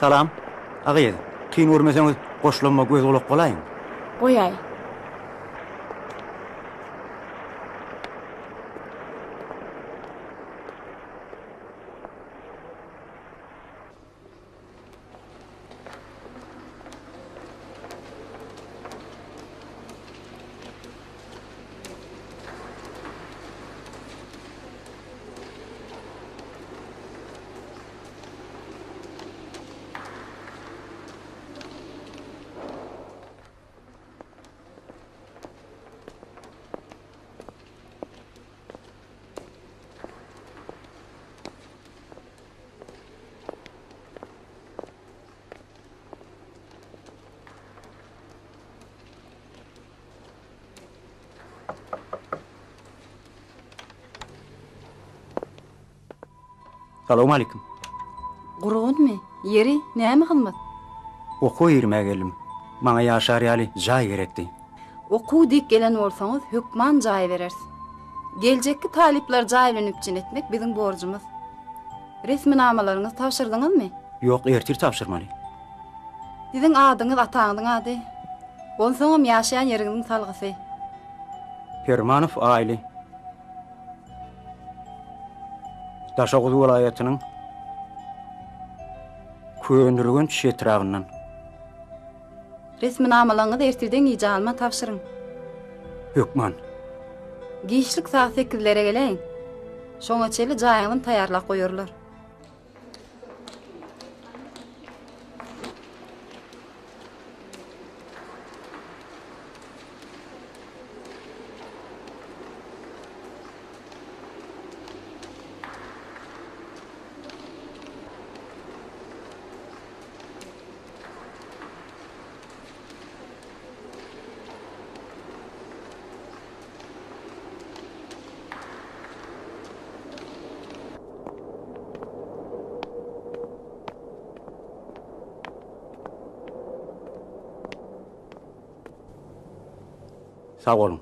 Salam, a gyz, kyn görmeseňiz goşlanma göz-gulak bolaýyň. Goýaý. Salowmalikim. Gurgunmy? Ýeri, näme hyzmat? Okuwa girmäge geldim. Maňa ýaşar ýaly jaý gerekdi. Okuw diýip gelen bolsaňyz, hökman jaý bereris. Geljekki talyplary jaý bilen üpjün etmek biziň borjumyz. Resminamalaryňyzy tabşyrdyňyzmy? Ýok, ertir tabşyrmaly. Siziň adyňyz, ataňyzyň ady? Onsoňam ýaşaýan ýeriňiziň salgysy. Permanow Aýly. Daşoguz welaýatynyň Köneürgenç etrabyndan. Resminamalaryňyzy ertirden gijä alman tabşyryň. Hökman. Giçlik sagat sekizlere geläýiň. Şoňa çenli jaýyňyzam taýýarlap goýarlar. Sag boluň.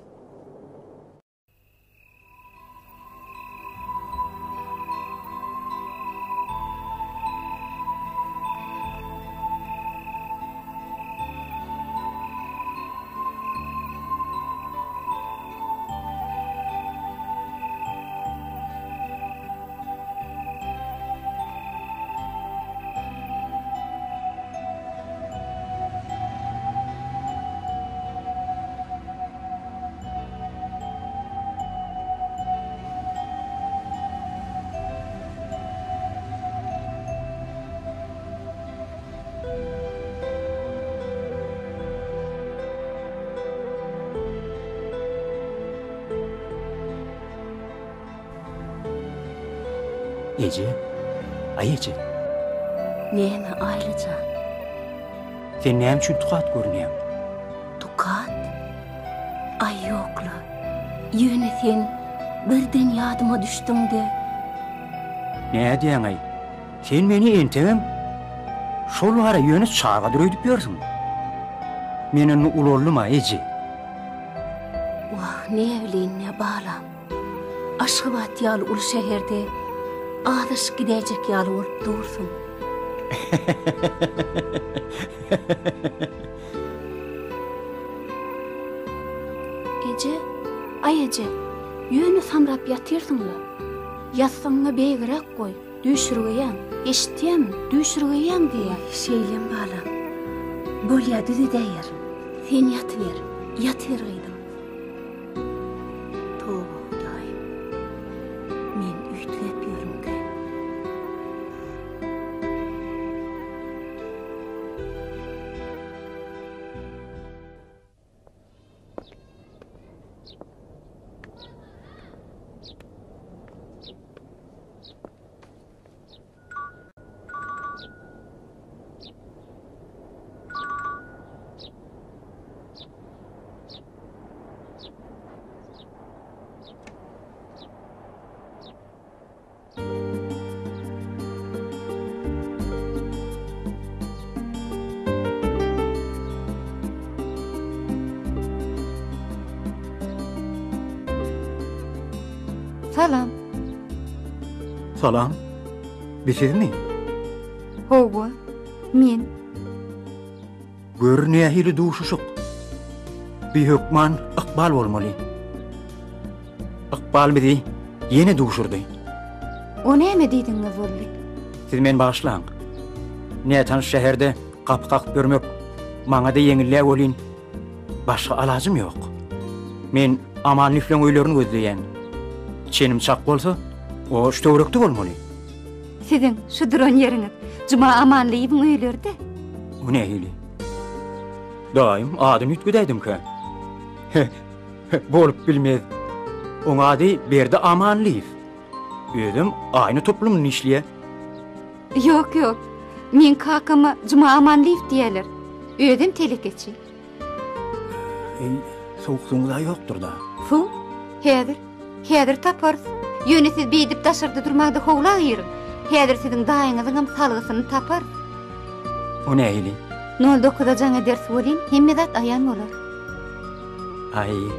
Eje, aý eje. Näme, Aýly jan? Sen näme üçin tukat görünýäň? Tukat? Aý ýok-la. Ýöne sen birden ýadyma düşdüň-de. Nädýäň-aý? Sen meni entegem şol gara ýöne çagadyr öýdüp ýörsüň. Men indi ulaldym-a, eje. Wah, näbileýin-dä, balam. Aşgabat ýaly uly şäherde azaşyp gidäýjek ýaly bolup dursuň. Eje, aý eje, ýöne samrap ýatyrsyň-la. Ýassygyňy beýigräk goý. Düýşürgeýäň, eşitýäňmi, düýşürgeýäň diýýän. Şeýlem balam. Bolýa düzedäýerin. Sen ýatyber, ýatyber gyzym. Toba Hudaýym. Men üýtgäp ýörünkäm. Salam. Salam. Bi sizmi? Hawa. Men. Gör nähili duşuşyk. Bi hökman ykbal bolmaly. Ykbal bizi ýene duşurdy. O näme diýdigiňiz boldy? Siz meni bagyşlaň. Nätanyş şäherde gapy kakyp ýörmek maňa-da ýeňil-dä welin, başga alajym ýok. Men Aman nüfleň öýlerini gözleýän. Çenim çak bolsa, o şu töwerekde bolmaly. Siziň şu duran ýeriňiz Juma Amanlyýewiň öýleri-dä. O nähili? Daýym adyny üýtgedäýdimkä? Bolup bilmez. Oň ady Berdi Amanlyýew. Özem aýna toplumynda işleýär. Ýok, ýok. Meň kakama Juma Amanlyýew diýýärler. Özem telekeçi. Eý, sowuk suwuňyz-a ýokdur-da. Suw? Häzir. Häzir taparys. Ýöne siz beýdip daşarda durmaň-da howla giriň. Häzir siziň daýyňyzyňam salgysyny taparys. O nähili? Nol dokuza jaň ederis welin, hemme zat aýan bolar. Aý,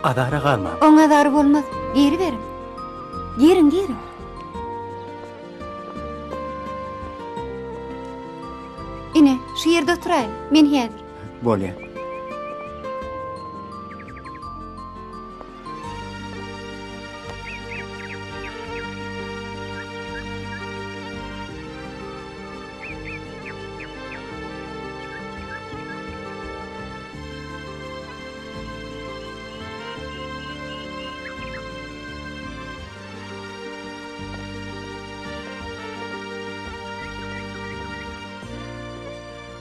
azara galmaň. Oň azary bolmaz. Giriberiň. Giriň, giriň. Ine, şu ýerde oturaýyň. Men häzir. Bolýar.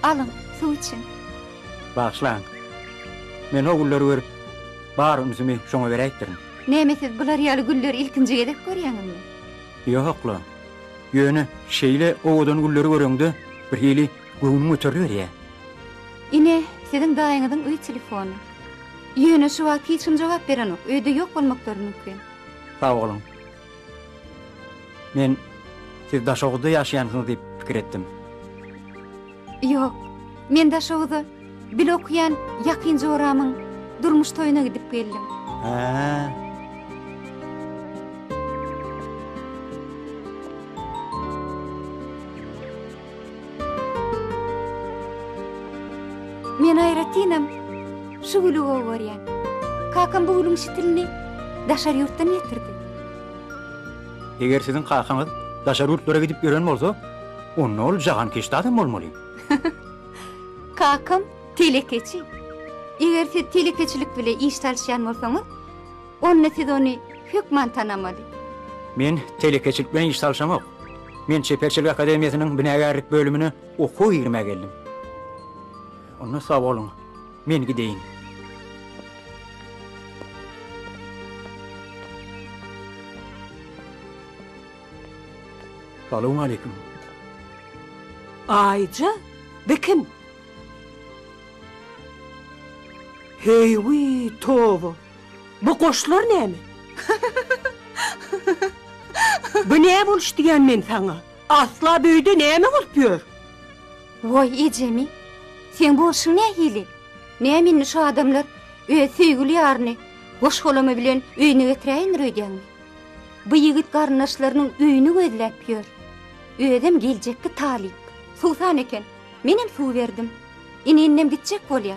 Alyň, suw içiň. Bagyşlaň. Men o gülleri görüp, bar ünsümi şoňa beräýipdirin. Näme siz bular ýaly gülleri ilkinji gezek görýäňizmi? Ýok-la. Ýöne şeýle owadan gülleri göreňde birhili göwnüň göteriliberýär. Ine, siziň daýyňyzyň öý telefony. Ýöne şu wagt hiç kim jogap berenok, öýde ýok bolmaklary mümkin. Sag boluň. Men siz Daşoguzda ýaşaýansyňyz diýip pikir etdim. Ýok, men Daşoguza bile okaýan ýakyn joramyň durmuş toýuna gidip geldim. Hä. Men aýratynam şu güli gowy görýän. Kakam bu gülüň şitilini daşary ýurtdan getirdi. Eger siziň kakaňyz daşary ýurtlara gidip ýören bolsa, onda ol jahankeşde adam bolmaly. Kakam telekeçi. Eger siz telekeçilik bile iş salyşýan bolsaňyz, Onda siz ony hökman tanamaly. Men telekeçilik bilen iş salşamok. Men Çeperçilik akademiýasynyň binagärlik bölümine okuwa girmäge geldim. Onda sag boluň, men gideýin. Salowmaleýkim. Aýja, bi kim? Heý-wiý, toba! Bu goşlar näme? Bu nä boluş diýýän men saňa? Asla bu öýde näme bolup ýör? Waý, ejemi, seň bolşuň nähili? Näme indi şu adamlar öz söýgüli ýaryny goş-golamy bilen öýüne getiräýendir öýdýäňmi? Bu ýigit garyndaşlarynyň öýüni gözläp ýör. Özem geljekki talyp. Suwsan eken. Menem suw berdim. Ine indem gitjek bolýar.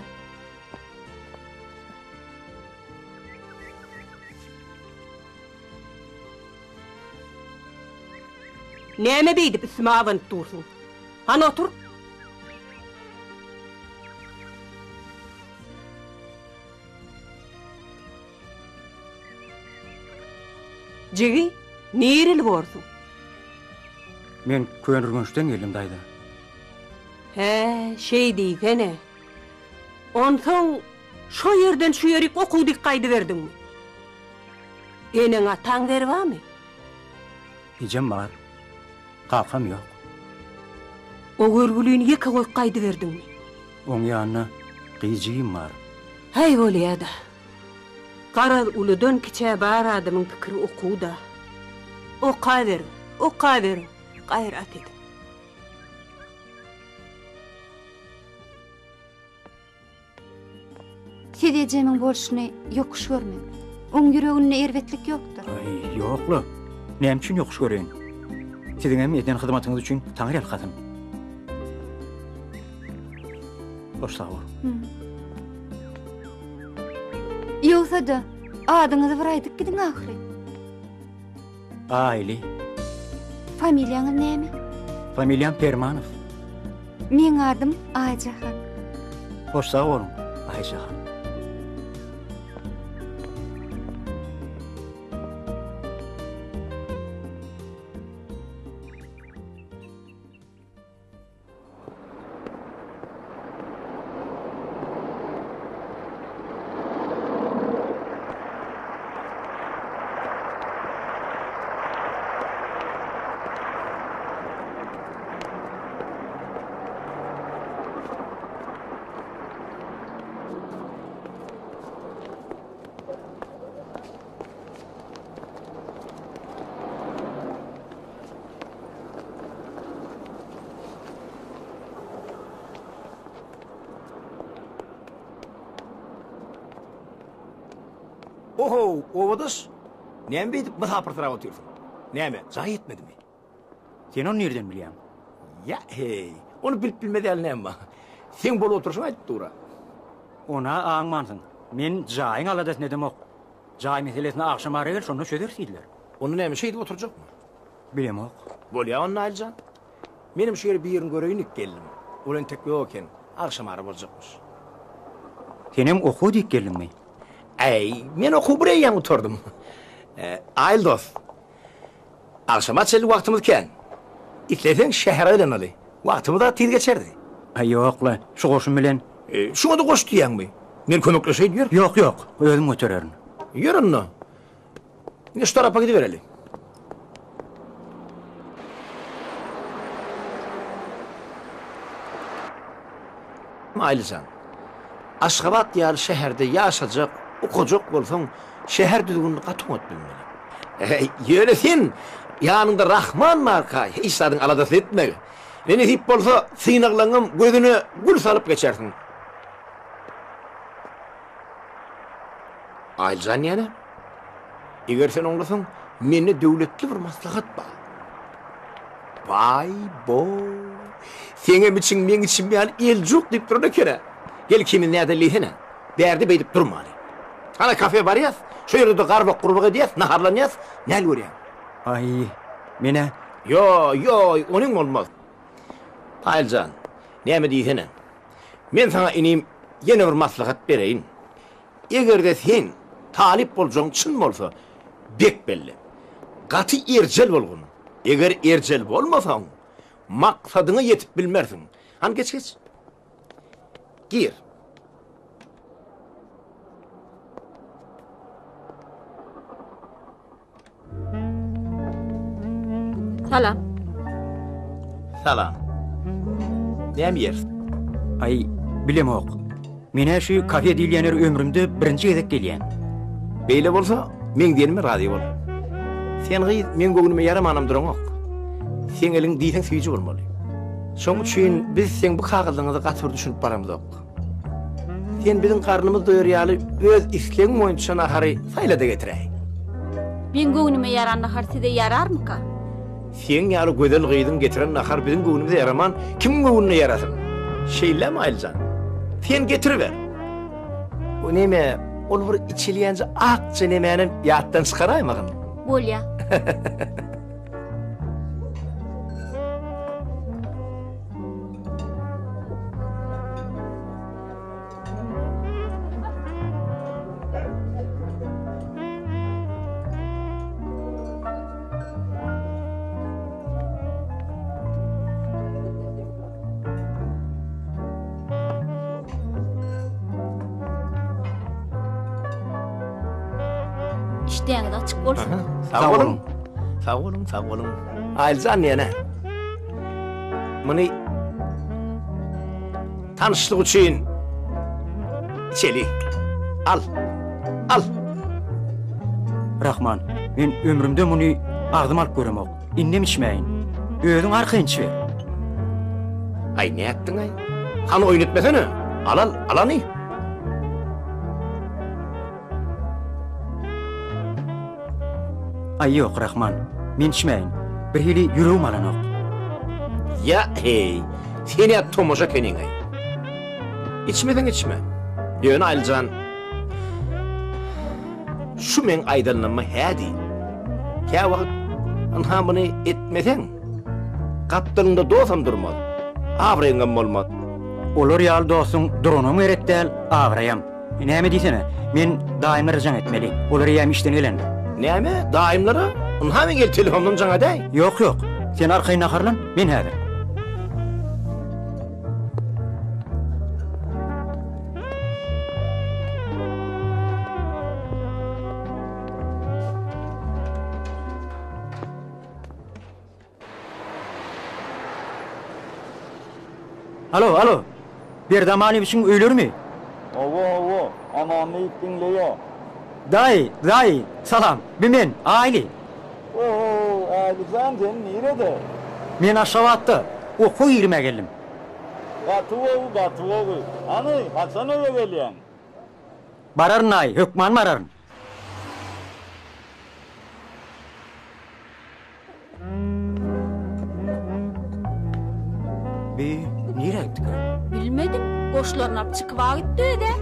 Näme beýdip üstüme abanyp dursuň? Hany otur. Jigi, nireli borsuň? Men Köneürgençden geldim, daýza. Hä, şeý diýsene. Onsoň şo ýerden şu ýerik okuw dik gaýdyberdiňmi? Eneň-ataň zerwamy? Ejem bar, kakam ýok. O görgülini ýeke goýup gaýdyberdiňmi? Oň ýanynda gyz jigim bar. Häý bolýa-da. Garaz uludan kiçä bar adamyň pikiri okuwda. Okaberiň, okaberiň, gaýrat ediň. Siz ejemiň bolşuny ýokuş görmäň. Oň ýüreginde erbetlik ýokdur. Aý, ýok-la. Näme üçin ýokuş göreýin? Siziňem eden hyzmatyňyz üçin Taňryýalkasyn. Hoş sag bol. Ýogsa-da, adyňyzy bir aýdyp gidiň ahyry. Aýly. Familiýaňyz näme? Familiýam Permanow. Meň adym Aýjahan. Hoş sag boluň, Aýjahan. Ohow, obadaş! Näme beýdip mysapyrsyrap otyrsyň? Näme, jaý ýetmedimi? Sen ony nirden bilýäň? Ýa, heý, ony bilip bilmez ýaly näme bar? Seň bolup oturyşyň aýdyp dur-a. On-a aňmansyň. Men jaýyň aladasyny edemok. Jaý meselesini agşamara gel, şonda çözeris diýdiler. Onda näme, şeýdip oturjakmy? Bilemok. Bolýa onda Aýly jan. Menem şu ýere birini göreýin diýip geldim. Ol entek ýok eken. Agşamara boljakmyş. Senem okuwa diýip geldiňmi? Äý, men okuwy bir eýýäm gutardym. Aýly dost, agşama çenli wagtymyz kän. Isleseň şähere aýlanaly. Wagtymyz-a tiz geçerdi. Aý, ýok-la, şu goşun bilen. Şuňa-da goş diýýäňmi? Men kömekleşeýin, ýör. Ýok, ýok, özüm götererin. Ýör onda. Indi şu tarapa gidibereli. Aýlyjan, Aşgabat ýaly şäherde ýaşajak, okajak bolsaň, şäher düzgünini gaty oňat bilmeli. Ýöne sen ýanyňda Rahman barka hiç zadyň aladasyny etme. Ne nesip bolsa, synaglaňňam gözüne gül salyp geçersiň. Aýlyjan ýene, Eger sen oňlasaň, mende döwletli bir maslahat bar. Baý-bo! Seňem içiň meň içim ýaly eljuk diýip duran eken-ä. Gel ikimiz nädeli diýsene. Bärde beýdip durmaly. Hana kafe barýas, şo ýerde-de garbak-gurbak edýäs, naharlanýas, näl görýäň? Aý, men-ä. Ýo, ýo, onyň bolmaz. Aýlyjan, näme diýsene. Men saňa inim ýene bir maslahat bereýin. Eger-de sen talyp boljagyň çyn bolsa, bek belle. Gaty erjel bolgun. Eger erjel bolmasaň, maksadyňa ýetip bilmersiň. Hany geç geç. Gir. Salam. Salam. Näme iýeris? Aý, bilemok. Men-ä şu kafe diýilýän ýere ömrümde birinji gezek gelýän. Beýle bolsa, meň diýenime razy bol. Sen gyz, meň göwnüme ýaramanam duraňok. Seň eliň diýseň süýji bolmaly. Şoň üçin biz seň bu kagyzlaryňyza gaty bir düşünip baramzok. Sen biziň garnymyz doýar ýaly öz islegiň boýunça nahary saýla-da getiräý. Meň göwnüme ýaran nahar size ýararmyka? Seň ýaly gözel gyzyň getiren nahar biziň göwnümize ýaraman, kimiň göwnüne ýarasyn? Şeýlemi, Aýlyjan? Sen getiriber. O neme, ol bir içilýänje akja nemänem ýatdan çykaraýmagyn. Bolýa. Işdäňiz açyk bolsun. Sag boluň. Sag boluň, sag boluň. Aýlyjan ýene. Muny tanyşlyk üçin içeli. Al. Al. Rahman, men ömrümde muny agzyma alyp göremok. Indem içmäýin. Özüň arkaýyn içiber. Aý, nätdiň-aý? Hany oýun etmesene. Al, al, al hany. Aý ýok, Rahman, men içmäýin. Birhili ýüregim alanok. Ýa, heý, sen-ä tomaşa ekeniň-aý. Içmeseň içme. Ýöne Aýlyjan, şu meň aýdanlaryma hä diý. Käwagt ynha muny etmeseň, gapdalyňda dostam durmaz, abraýyňam bolmaz. Olar ýaly dostuň duranam gerek däl, abraýam. Näme diýsene, men daýymlara jaň etmeli. Olar eýýäm işden gelendir. Näme, daýymlara? Ynha men gel telefondan jaň edäý. Ýok, ýok. Sen arkaýyn naharlan, men häzir. Alo, alo. Berdi Amanyýewiçiň öýlerimi? Hawa, hawa, Amanyýew diňleýä. Daýy, daýy, salam. Bi men, Aýly. O-ho, Aýly jan, sen nirede? Men Aşgabatda, okuwa girmäge geldim. Gaty gowy, gaty gowy. Hany, haçan öýe gelýäň? Bararyn, daýy, hökman bararyn. Bi nirä gitdikä? Bilmedim. Goşlaryny alyp çykyba gitdi özä.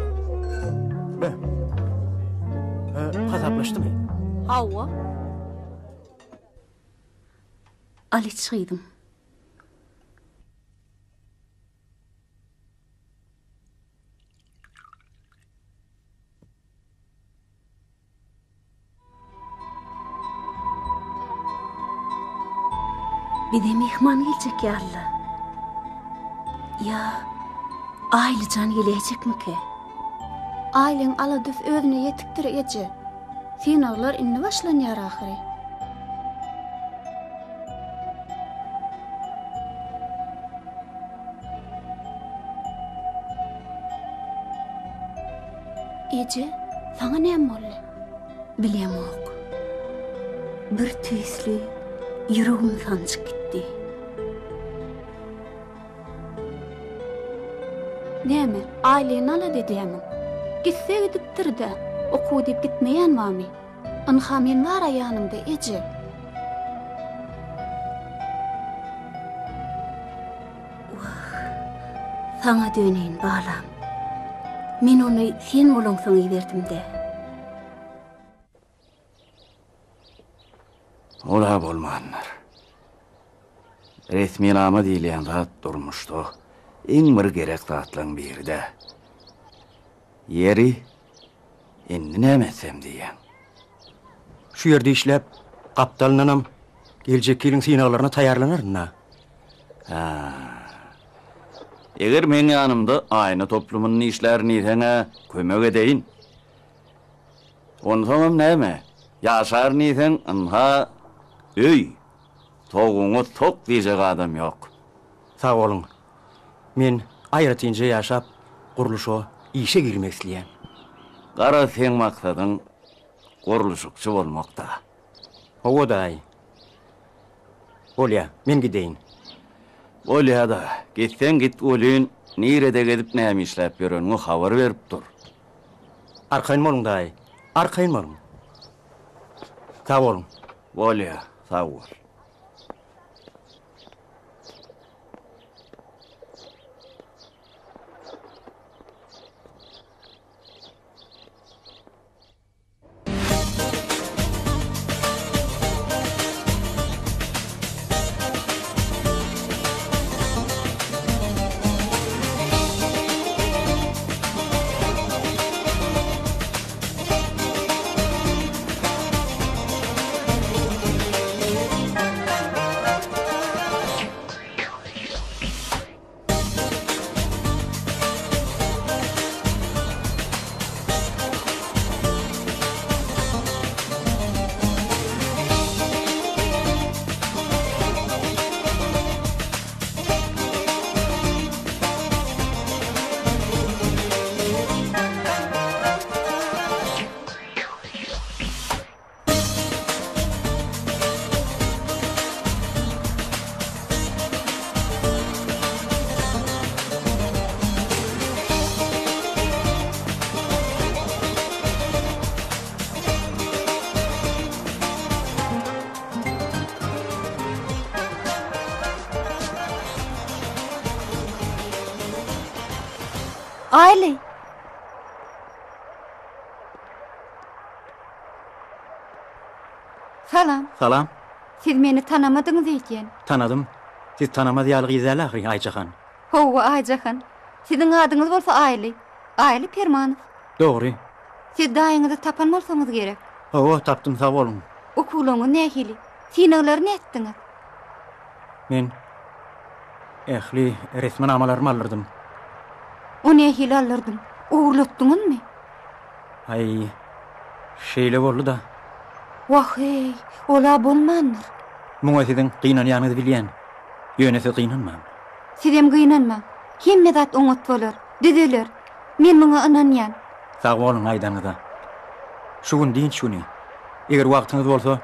Be. E, hasaplaşdymy? Hawa. Al iç gyzym. Bize myhman geljek ýaly-la. Ýa Aýlyjan geläýjekmikä? Aýlyň aladasy özüne ýetikdir, eje. Synaglar indi başlanýar ahyry. Eje, saňa näme boldy? Bilemok. Bir tüýsli ýüregim sanjyp gitdi. Näme, aýlygyny alada edýämiň? Gitse gidipdir-dä, okuw diýip gitmeýän barmy? Ynha men bar-a ýanyňda, eje. Wah, saňa döneýin, balam. Men ony sen bolaňsoň iberdim-dä. Ol-a bolmandyr. Resminama diýilýän zat durmuşda iň bir gerek zatlaryň biri-dä. Ýeri, indi näme etsem diýýäň? Şu ýerde işläp, gapdalyndanam geljekki ýylyň synaglaryna taýýarlanaryn-da. Hä. Eger meň ýanymda aýna toplumynda işlärin diýseň-ä, kömek edeýin. Onsoňam näme, ýaşaryn diýseň, ynha, öý. Toguňa tok diýjek adam ýok. Sag boluň. Men aýratynja ýaşap, gurluşyga işe girmek isleýän. Garaz, seň maksadyň gurluşykçy bolmak-da. Hawa, daýy. Bolýa, men gideýin. Bolýa-da, gitseň git welin, nirede gezip näme işläp ýöreniňi habar berip dur. Arkaýyn boluň, daýy, arkaýyn boluň. Sag boluň. Bolýa, sag bol. Aýly! Salam. Salam. Siz meni tanamadyňyz öýdýän. Tanadym. Siz tanamaz ýaly gyz däl ahyry, Aýjahan. Hawa, Aýjahan. Siziň adyňyz bolsa Aýly. Aýly Permanow. Dogry. Siz daýyňyzy tapan bolsaňyz gerek. Hawa, tapdym, sag boluň. Okuwlaryňyz nähili? Synaglary nätdiňiz? Men ähli resminamalarymy aldyrdym. O nähili aldyrdyň? Ogurlatdyňyzmy? Aý, şeýle boldy-da. Wah-eý, ol-a bolmandyr. Muňa siziň gynanýanyňyzy bilýän. Ýöne siz gynanmaň. Sizem gynanmaň. Hemme zat oňat bolar, düzeler. Men muňa ynanýan. Sag boluň aýdanyňyza. Şu gün dynç güni. Eger wagtyňyz bolsa,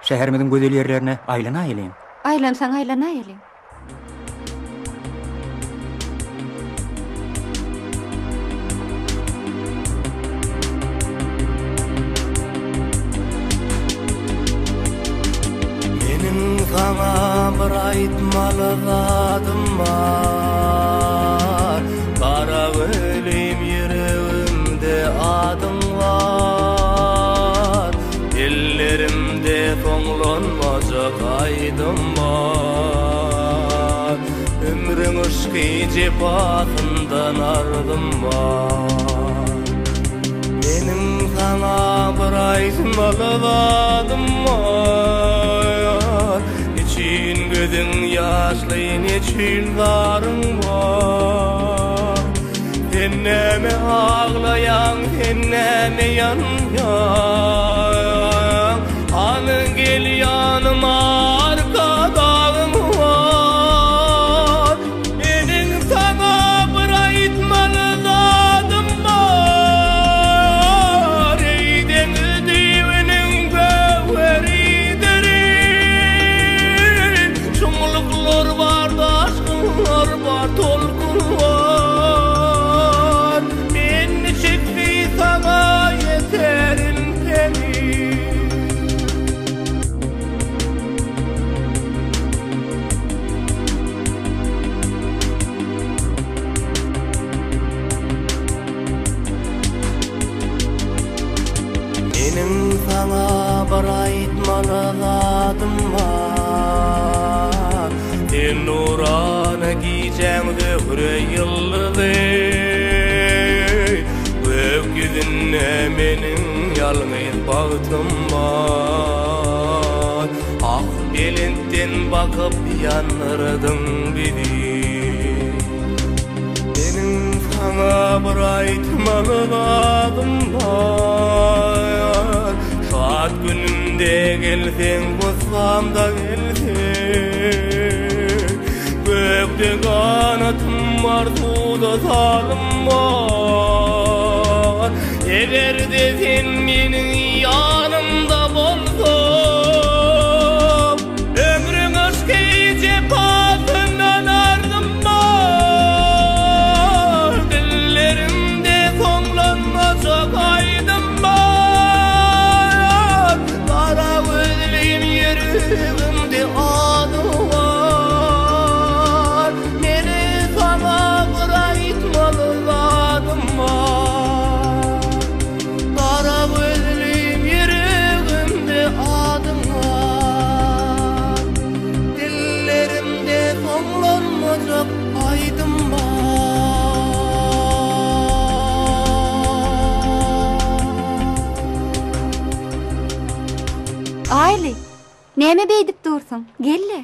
şäherimiziň gözel ýerlerine aýlanaýalyň. Aýlansaň aýlanaýalyň. Meniň saňa bir aýtmaly zadym bar Gara gölim ýüregimde adyň bar Ellerimde soňlanmajak aýdym bar Ömrüň yşky jepasyndan ardym bar Meniň saňa bir aýtmaly zadym bar Neçün gözüň ýaşly, neçün zaryň bar Sen näme aglaýaň, sen näme ýanýaň Hany gel ýanyma arkadagyň bar Meniň saňa bir aýtmaly zadym bar, Eý, deňiz düýbüniň göwheri derin. Çuňluklar bar, daşgynlar bar, tolkunlar. Men niçiksi saňa ýeterin peri. Meniň saňa bir aýtmaly zadym bar Sen nurana gijäň zöhre ýyldyzy Gök ýüzünde meniň ýalňyz bagtym bar Ah belentden bakyp ýandyrdyň bizi Meniň saňa bir aýtmaly zadym bar Şat günümde gelseň gussamda gelseň Gökde ganatym bar suwda salym bar Eger-de sen meniň ýanymda bolsaň, Ömrüň yşky jepasyndan ardym bar, Dillerimde soňlanmajak aýdym bar, Gara gözlim ýüregimde adyň bar, Meni saňa bir aýtmaly zadym bar. Gara gözlim ýüregimde adyň bar Dillerimde soňlanmajak aýdym bar. Aýly, näme beýdip dursuň? Gel-le.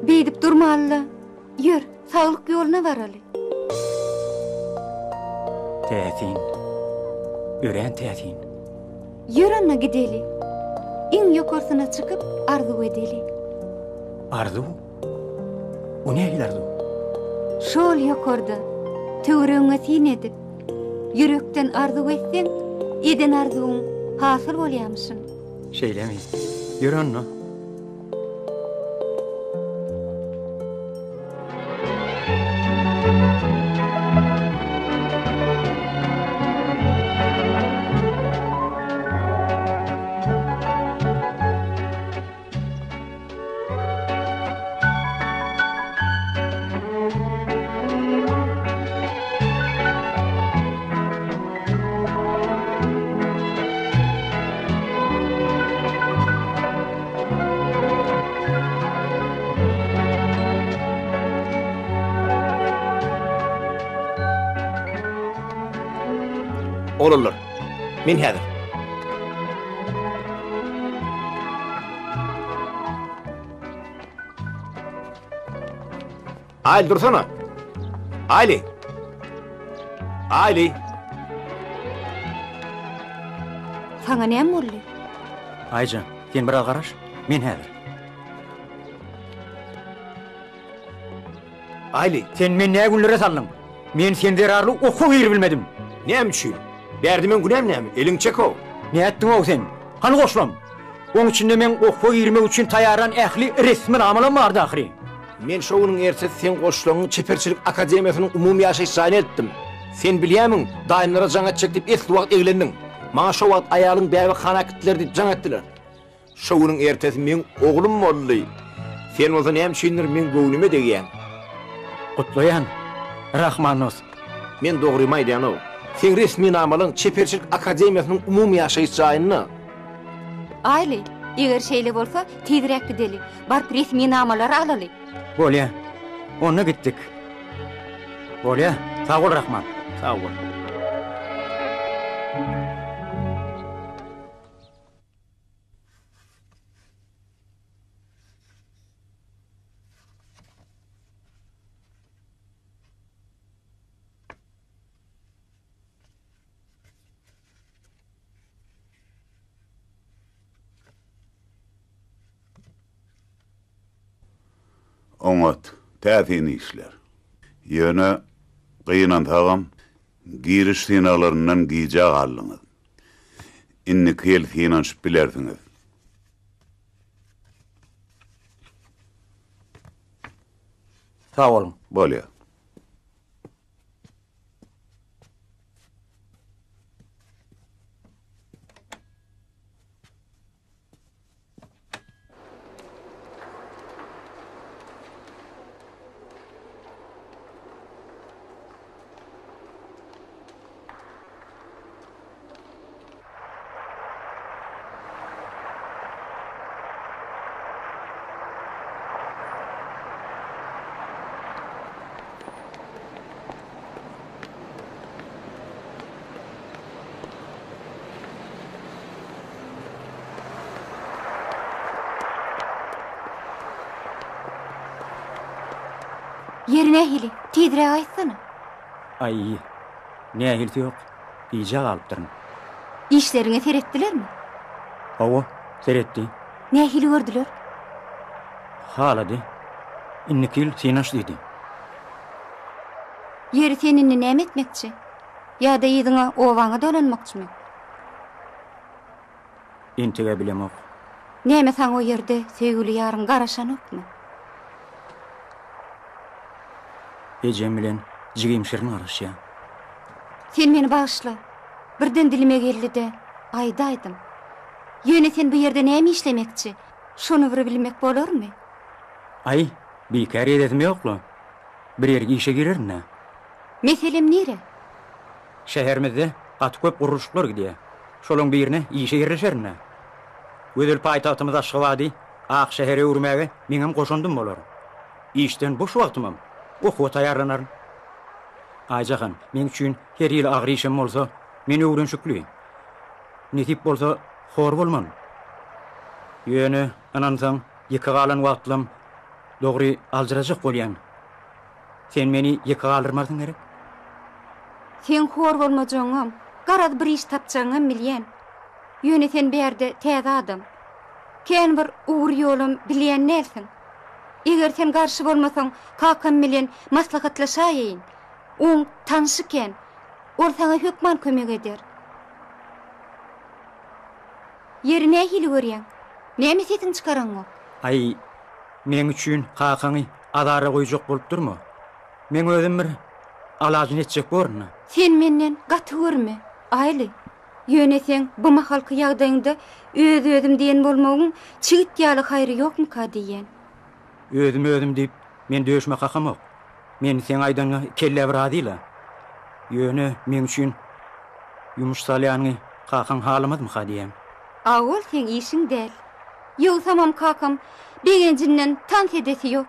Beýdip durmaly-la. Ýör, saglyk ýoluna baraly. Täsin. Örän täsin. Ýör onda gideli. Iň ýokarsyna çykyp arzuw edeli. Arzuw? O nähili arzuw? Şol ýokarda, töweregiňe syn edip, ýürekden arzuw etseň, eden arzuwyň hasyl bolýamyşyn. Şeýlemi? Ýör onda. Oglanlar, men häzir. Aýly dursana. Aýly. Aýly. Saňa näme boldy? Aýjan, sen biraz garaş, men häzir. Aýly. Sen meni nä günlere saldyň? Men sen zerarly okuwa giribilmedim. Näme üçin? Bärde meň günäm näme? Eliňi çek-ow. Nätdiň-ow sen? Hany goşlam? Oň içinde meň okuwa girmek üçin taýýarlan ähli resminamalam bardy ahyry. Men şo günüň ertesi seň goşlaňy Çeperçilik akademiýasynyň umumy ýaşaýyş jaýyna eltdim. Sen bilýärmiň, daýymlara jaň etjek diýip esli wagt eglendiň. Maňa şo wagt aýalyň bäbekhana äkitdiler diýip jaň etdiler. Şo günüň ertesi meň oglum boldy. Sen bolsa näme üçindir meň göwnüme degýäň. Gutlaýan, Rahman dost. Men dogrymy aýdýan-ow. Seň resminamalaň Çeperçilik akademiýasynyň umumy ýaşaýyş jaýynda. Aýly, eger şeýle bolsa, tizräk gideli. Baryp resminamalary alaly. Bolýa. Onda gitdik. Bolýa. Sag bol, Rahman. Sag bol. Oňat, täsin işler. Ýöne, gynansagam, giriş synaglaryndan gijä galdyňyz. Indiki ýyl synanyşyp bilersiňiz. Sag boluň. Bolýar. Ýeri nähili? Tizräk aýtsana. Aý, nähilisi ýok. Gijä galypdyryn. Işleriňe seretdilermi? Hawa, seretdi. Nähili gördüler? Halady. Indiki ýyl synaş diýdi. Ýeri sen indi näme etmekçi? Ýa-da yzyňa obaňa dolanmakçymy? Entegä bilemok. Näme saňa o ýerde söýgüli ýaryň garaşanokmy? Ejem bilen jigim Şirin garaşýa. Sen meni bagyşla. Birden dilime geldi-de, aýdaýdym. Ýöne sen bu ýerde näme işlemekçi? Şony bir bilmek bolarmy? Aý, bikär edesim ýok-la. Bir ýerik işe girerin-dä. Meselem nire? Şäherimizde gaty köp gurluşyklar gidýär. Şolaň birine işe ýerleşerin-dä. Gözel paýtagtymyz Aşgabady ak şähere öwürmäge meňem goşandym bolar. Işden boş wagtymam okuwa taýýarlanaryn. Aýjahan, meň üçin her hili agyr işem bolsa, men öwrenşikli. Nesip bolsa, hor bolman. Ýöne, ynansaň, ýeke galan wagtlam dogry aljyrajak bolýan. Sen meni ýeke galdyrmarsyň gerek? Seň hor bolmajagyňam, garaz bir iş tapjagyňam bilýän. Ýöne sen bärde täze adam. Kän bir ugur-ýolam bilýän dälsiň. Eger sen garşy bolmasaň, kakam bilen maslahatlaşaýaýyn. Oň tanşy kän. Ol saňa hökman kömek eder. Ýeri nähili görýäň? Näme sesiňi çykaraňok? Aý, meň üçin kakaňy azara goýjak bolup durma. Meň özüm bir alajyny etjek borun-a. Sen menden gaty görme, Aýly. Ýöne seň bu mahalky ýagdaýyňda öz-özüm diýen bolmagyň çigit ýaly haýry ýokmuka diýýän. Özüm-özüm diýip, men döşüme kakamok. Men seň aýdanyňa kelle razy-la. Ýöne meň üçin ýumuş salýanyňy kakaň halamazmyka diýýän. A ol seň işiň däl. Ýogsamam kakam begenjinden tans edesi ýok.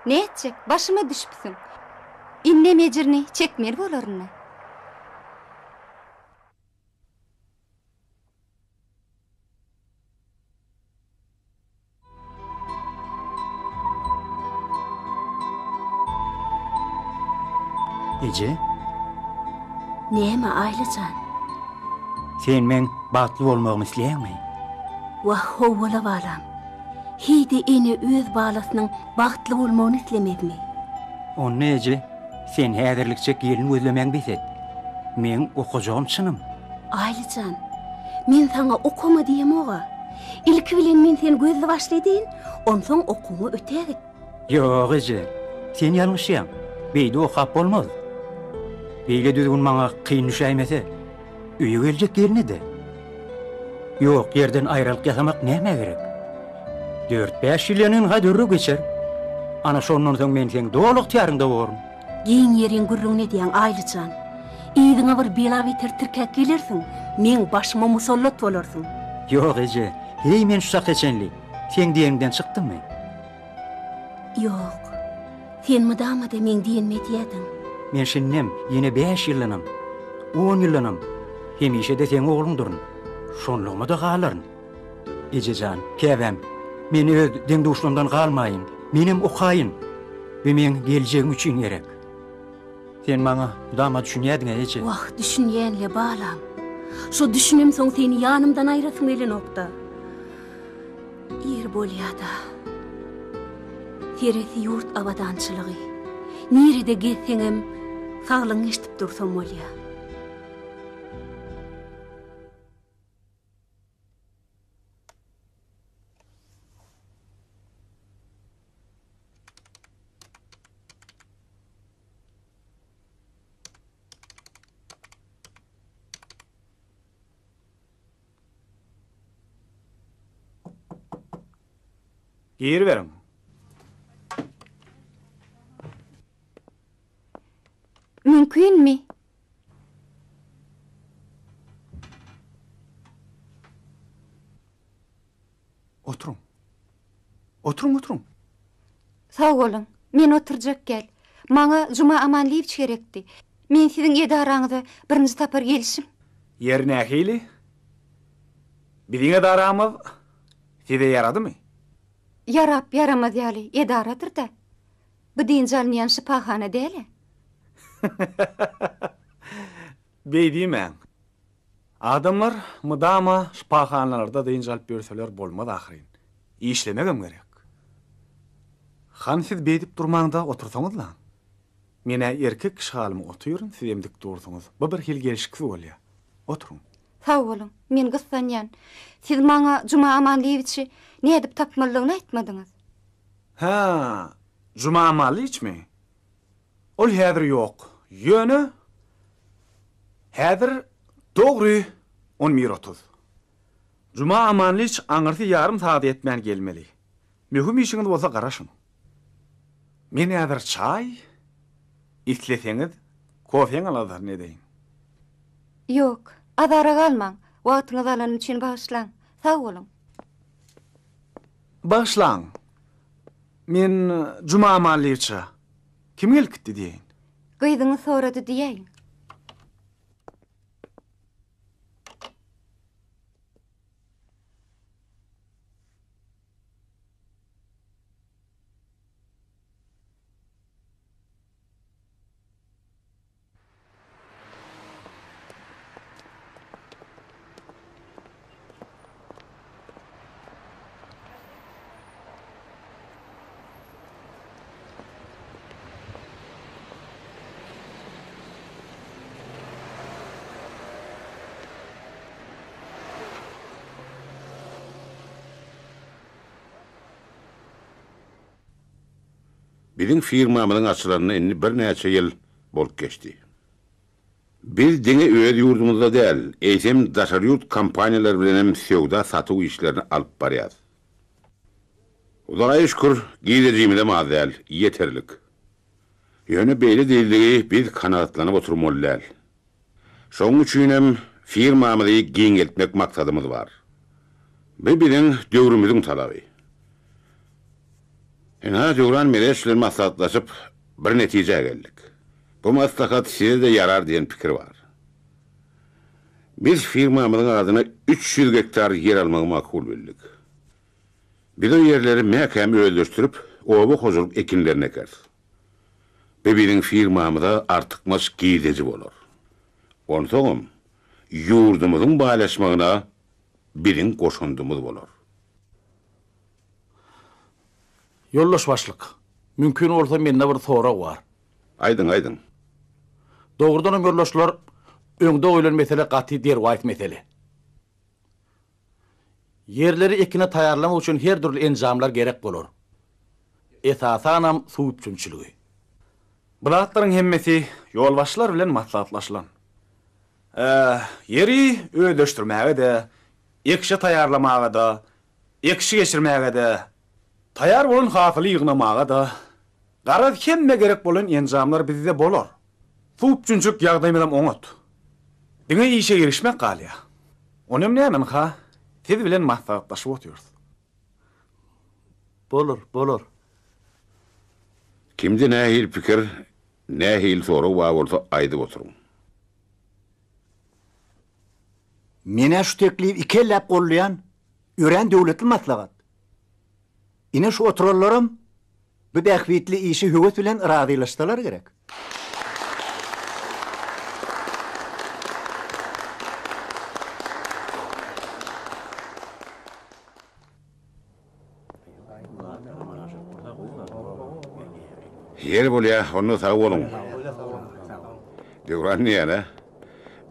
Nätjek, başyma düşüpsiň. Indem ejirini çekmeli bolaryn-a. Eje? Näme, Aýly jan? Sen meň bagtly bolmagymy isleýäňmi? Wah, howwala balam. Heý-de ene öz balasynyň bagtly bolmagyny islemezmi? Onda eje, sen häzirlikçe gelin gözlemäňi bes et. Meň okajagym çynym. Aýly jan, men saňa okama diýemog-a. Ilki bilen men seni gözli-başly edeýin, onsoň okuwyňa ötägit. Ýok, eje, sen ýalňyşýaň. Beýdip okap bolmaz. Beýle düzgün maňa kyn düşäýmese, öýe geljek gelne-de. Ýok ýerden aýralyk ýasamak nämä gerek? Dört-bäş ýyl ýanynha derrew geçer. Ana şondan soň men seň doly ygtyýaryňda borun. Giň ýeriň gürrüňini edýäň, Aýly jan. Yzyňa bir bela-beter tirkäp gelersiň, meň başyma musallat bolarsyň. Ýok, eje, heý men şu çaka çenli seň diýeniňden çykdymmy? Ýok. Sen mydama-da meň diýenimi edýädiň. Men şindem, ýene bäş ýyldanam, on ýyldanam hemişe-de seň ogluňdyryn. Şonlugyma-da galaryn. Eje jan, käbäm, men öz deň-duşlarymdan galmaýyn. Menem okaýyn. Bu meň geljegim üçin gerek. Sen maňa mydama düşünýädiň-ä, eje. Wah, düşünýän-le, balam. Şo düşünemsoň seni ýanymdan aýrasym gelenok-da. Ir bolýa-da. Seresi ýurt abadançylygy. Nirede gezseňem, saglygyňy eşidip dursam bolýa. Giriberiň. Mümkinmi? Oturyň. Oturyň, oturyň. Sag boluň. Men oturjak gel. Maňa Juma Amanlyýewiç gerekdi. Men siziň edaraňyza birinji sapar gelişim. Ýeri nähili? Biziň edaramyz size ýaradymy? Ýarap ýaramaz ýaly edaradyr-da. Bu dynç alynýan şypahana däl-ä. Beý diýmäň. Adamlar mydama şypahanalarda dynç alyp ýörseler bolmaz ahyryn. Işlemegem gerek. Hany siz beýdip durmaň-da otursaňyzlaň. Men-ä erkek kişi halyma otyryn, sizem dik dursuňyz. Bu birhili gelşiksiz bolýa. Oturyň. Sag boluň, men gyssanýan. Siz maňa Juma Amanlyýewiçi nädip tapmalydygyny aýtmadyňyz. Hä, Juma Amanlyýewiçmi? Ol häzir ýok. Ýöne häzir dogry on bir 30. Juma Amanlyç aňyrsy ýarym sagada ýetmän gelmeli. Möhüm işiňiz bolsa garaşyň. Men häzir çaý, isleseňiz kofeň aladasyny edeýin. Ýok, azara galmaň. Wagtyňyzy alanym üçin bagyşlaň. Sag boluň. Bagyşlaň. Men Juma Amanlyýewiçe kim gelip gitdi diýeýin. Gyzyňyz sorady diýäýiň. Biziň firmamyzyň açylanyna indi birnäçe ýyl bolup geçdi. Biz diňe öz ýurdumyzda däl, eýsem daşary ýurt kompaniýalary bilenem söwda-satuw işlerini alyp barýas. Hudaýa şükür, girdejimizem az däl, ýeterlik. Ýöne beýle diýildigi biz kanagatlanyp oturmaly däl. Şonuň üçinem firmamyzy giňeltmek maksadymyz bar. Bu biziň döwrümiziň talaby. Ynha, Döwran Mereş bilen maslahatlaşyp, bir netijä geldik. Bu maslahat size-de ýarar diýen pikir bar. Biz firmamyzyň adyna 300 gektar ýer almagy makul bildik. Biz o ýerleri mäkäm özleşdirip, oba hojalyk ekinlerini ekeris. Bu biziň firmamyza artykmaç girdeji bolar. Onsoňam, ýurdumyzyň baýlaşmagyna biziň goşandymyz bolar. Ýoldaş başlyk, mümkin bolsa mende bir sorag bar. Aýdyň, aýdyň. Dogrudanam ýoldaşlar, öňde goýlan mesele gaty derwaýys mesele. Ýerleri ekine taýýarlamak üçin her dürli enjamlar gerek bolar. Esasanam suw üpjünçiligi. Bu zatlaryň hemmesi ýolbaşçylar bilen maslahatlaşylan. Ýeri özleşdirmäge-de, ekişe taýýarlamaga-da, ekişi geçirmäge-de, taýýar bolan hasyly ýygnamaga-da, garaz hemme gerek bolan enjamlar bizde bolar. Suw üpjünçilik ýagdaýymyzam oňat. Diňe işe girişmek galýar. Onam näme ynha, siz bilen maslahatlaşyp otyrys. Bolar, bolar. Kimde nähili pikir, nähili sorag bar bolsa aýdyp oturyň. Men-ä şu teklibi ikelläp goldaýan, örän döwletli maslahat. Ine şu oturanlaram bu bähbitli işe höwes bilen razylaşsalar gerek. Ýeri bolýa, onda sag boluň. Döwran diýýän-ä.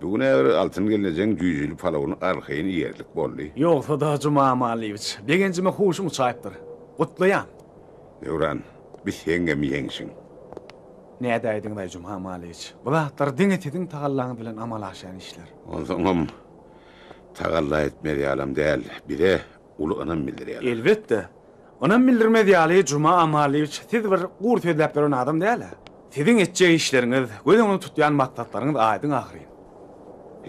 Bu gün-ä bir Altyn gelnejeň jüýjeli palawyny arkaýyn iýerlik boldy. Ýogsa-da, Juma Amanlyýewiç, begenjime huşum uçaýypdyr. Gutlaýan. Döwran, bi seňňem ýeňşiň. Nädäýdiňiz-aý, Juma Amanlyýewiç? Bu zatlar diňe siziň tagallaňyz bilen amala aşýan işler. Onsoňam, tagalla etmez ýalam däl. Bize uly ynam bildirýärler. Elbetde. Ynam bildirmez ýaly, Juma Amanlyýewiç, siz bir gury sözläp ýören adam däl-ä. Siziň etjek işleriňiz, göz öňünde tutýan maksatlaryňyz aýdyň ahyryn.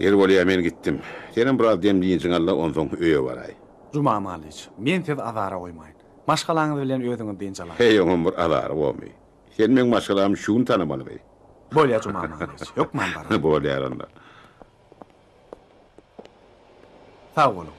Ýeri bolýa, men gitdim. Senem biraz dem-dynjyňy al-da, onsoň öýe baraý. Juma Amanlyýewiç, men sizi azara goýmaýyn. Maşgalaňyz bilen özüňiz dynç alaýyň. Heý, oňam bir azary bormy? Sen meň maşgalamy şu gün tanamalymy? Bolýa, Juma Amanlyýewiç, hökman bararyn. Bolýar onda. Sag boluň.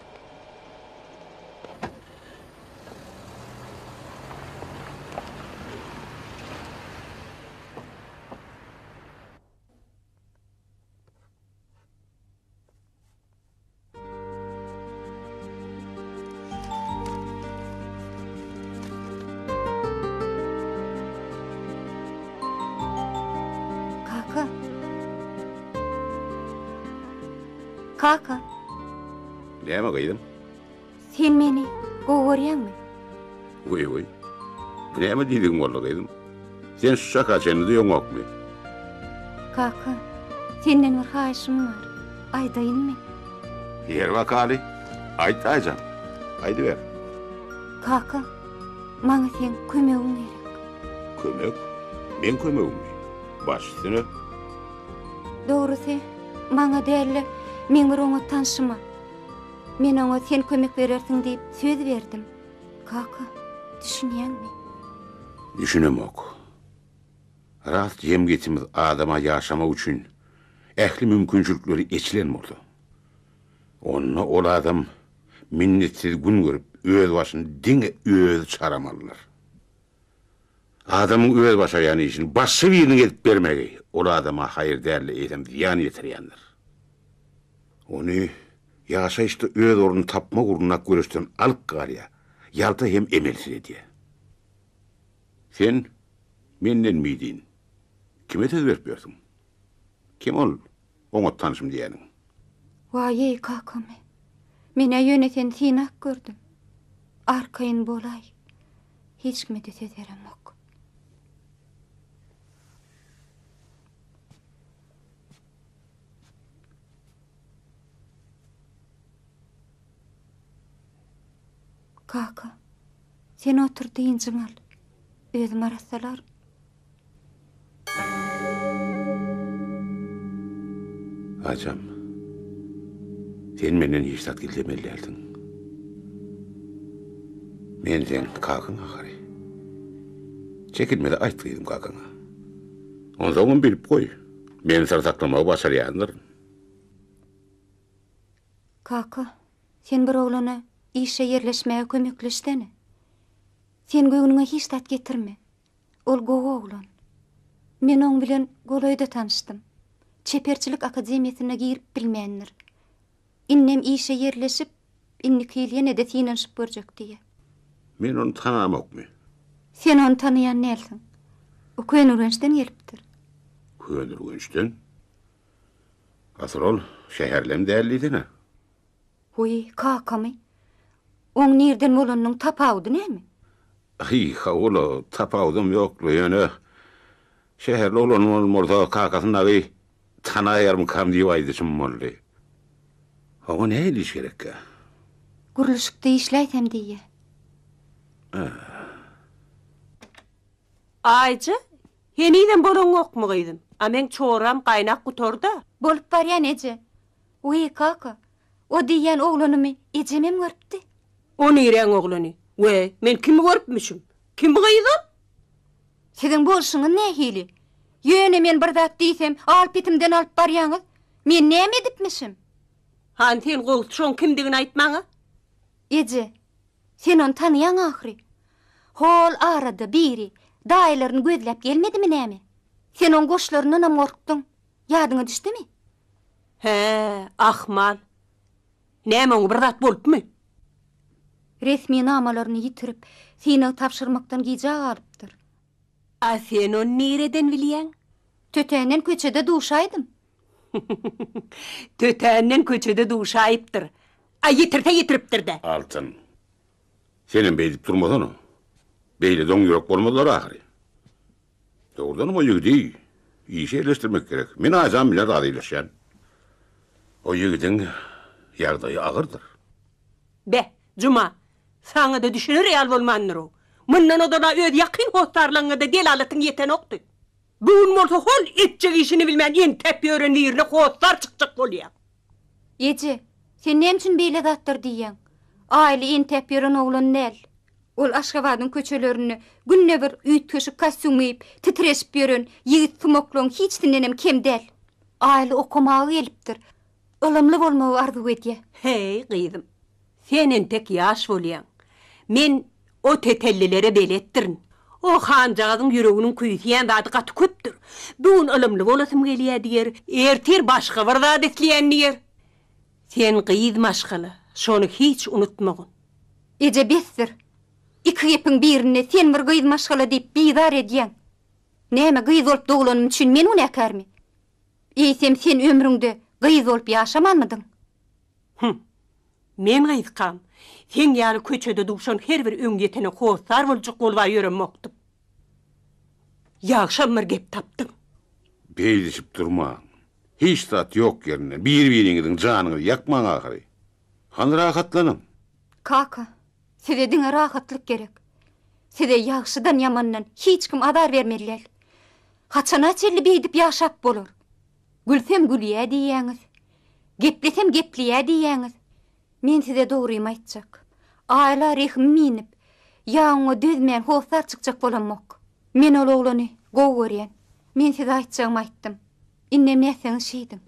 Kaka. Kaka. Näme gyzym? Sen meni gowy görýäňmi? Weý weý. Bu näme diýdigiň boldy gyzym? Sen şu çaka çenli duýaňokmy? Kaka, senden bir haýyşym bar. Aýdaýynmy? Ber bakaly. Aýt Aýjan. Aýdyber. Kaka, maňa seň kömegiň gerek. Kömek? Meň kömegimmi? Baş üstüne. Dogrusy, maňa däl-de, meň bir oňat tanşyma. Men oňa sen kömek berersiň diýip söz berdim. Kaka, düşünýäňmi? Düşünemok. Rast jemgyýetimiz adama ýaşamak üçin ähli mümkinçilikleri eçilen bolsa, onda ol adam minnetsiz gün görüp, öz başyny diňe özi çaramalydyr. Adamyň öz başarýan işini başga biriniň edip bermegi ol adama haýyr däl-de, eýsem zyýan ýetirýändir. Ony ýaşaýyşda öz ornuny tapmak ugrundaky göreşden alyp galýar, ýalta hem emelsiz edýär. Sen menden midin. Kime söz berip ýörsüň? Kim ol, oňat tanşym diýýäniň? Waý-eý, kakamy. Men-ä ýöne seni synap gördüm. Arkaýyn bolaý. Hiç kime-de söz beremok. Kaka, sen otur dynjyňy al. Özüm arassalaryn. Ajam, sen menden hiç zat gizlemeli dälsiň. Men seň kakaň ahyry. Çekinme-de aýt gyzym kakaňa. Onsoňam bilip goý, men syr saklamagy başarýandyryn. Kaka, sen bir oglana işe ýerleşmäge kömekleşsene. Sen göwnüňe hiç zat getirme. Ol gowy oglan. Men oň bilen golaýda tanyşdym. Çeperçilik akademiýasyna girip bilmändir. Indem işe ýerleşip, indiki ýyl ýene-de synanyşyp görjek diýýär. Men ony tanamokmy? Sen ony tanaýan dälsiň. O Köneürgençden gelipdir. Köneürgençden? Asyl ol şäherlem däl diýsene. Wiý, kakamy? Oň nirden bolanynyň tapawudy näme? Hy, hawa-la, tapawudam ýok-la, ýöne şäherli oglan bolan bolsa, kakasyny dagy tanaýarmykam diýip aýdyşym boldy. Oňa nähili iş gerekkä? Gurluşykda işläýsem diýýä. Aýja, henizem bolaňokmy gyzym? A meň çoram gaýnap gutarda. Bolup barýan eje. Wiý, kaka, o diýýän oglanymy ejemem görüpdi. O niräň oglany? We, men kimi görüpmişim? Kim gyz ol? Siziň bolşuňyz nähili? Ýöne men bir zat diýsem, al-petimden alyp barýaňyz. Men näme edipmişim? Hany sen gowusy şoň kimdigini aýt maňa. Eje, sen ony tanaýaň ahyry. Hol arada biri daýylaryny gözläp gelmedimi näme? Sen oň goşlaryndanam gorkduň. Ýadyňa düşdümi? Hä, ahmal. Näme oňa bir zat bolupmy? Resminamalaryny ýitirip, synag tabşyrmakdan gijä galypdyr. A sen ony nireden bilýäň? Tötänden köçede duşaýdym. Tötänden köçede duşaýypdyr. A ýitirse ýitiripdir-dä. Altyn, senem beýdip durmasana. Beýle doň ýürek bolmazlar ahyry. Dogrudanam o ýigidi işe ýerleşdirmek gerek. Men Aýjan bilen razylaşýan. O ýigidiň ýagdaýy agyrdyr. Be, Juma, saňa-da düşüner ýaly bolmandyr-ow. Mundan ozal-a öz ýakyn hossarlaryňa-da delalatyň ýetenokdy. Bu gün bolsa hol etjek işini bilmän entäp ýören birine hossar çykjak bolýaň. Eje, sen näme üçin beýle zatlar diýýäň? Aýly entäp ýören oglan däl. Ol Aşgabadyň köçelerinde günde bir üýtgeşik kostýum geýip, titreşip ýören ýigit sumaklaryň hiçisindenem kem däl. Aýly okamaga gelipdir. Ylymly bolmagy arzuw edýär. Heý, gyzym, sen entek ýaş bolýaň. Men o tetellilere beletdirin. O hanjagazyň ýüreginiň küýseýän zady gaty köpdür. Bu gün ylymly bolasym gelýär diýer, ertir başga bir zat isleýän diýer. Sen gyz maşgala, şony hiç unutmagyn. Eje besdir. Iki gepiň birinde sen bir gyz maşgala diýip bizar edýäň. Näme gyz bolup doglanym üçin men günäkärmi? Eýsem sen ömrüňde gyz bolup ýaşamanmydyň? Hum. Men gyzkam, seň ýaly köçede duşan her bir öňýetene hossar boljak boluba ýöremokdym. Ýagşam bir gep tapdyň. Beýdişip durmaň. Hiç zat ýok ýerinde bir-biriňiziň janyňyzy ýakmaň ahyry. Hany rahatlanyň. Kaka, size diňe rahatlyk gerek. Size ýagşydan-ýamandan hiç kim azar bermeli däl. Haçana çenli beýdip ýaşap bolar? Gülsem gülýä diýýäňiz. Geplesem gepleýä diýýäňiz. Men size dogrymy aýtjak. Aýla rehimim inip, ýa oňa dözmän hossar çykjak bolamok. Men ol oglany gowy görýän. Men size aýtjagymy aýtdym. Indem nätseňiz şeýdiň.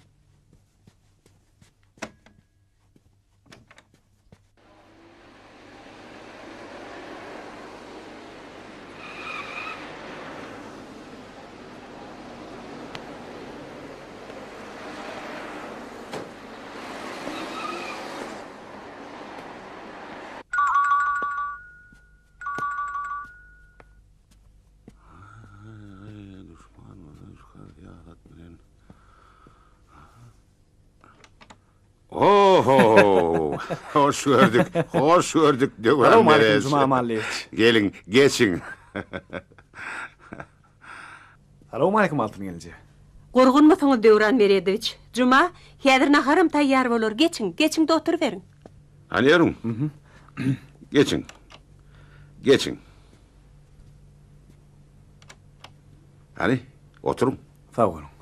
Oho! Hoş gördük, hoş gördük Döwran Salam aleyküm Mereç. Juma Amanlyýewiç. Geliň, geçiň. Salam aleyküm Altyn gelneje. Gurgunmysyňyz Döwran Meredowiç? Juma, häzir naharam taýýar bolar. Geçiň, geçiň-de oturyberiň. Hany ýörüň. Geçiň. Geçiň. Hany, oturyň. Sag boluň.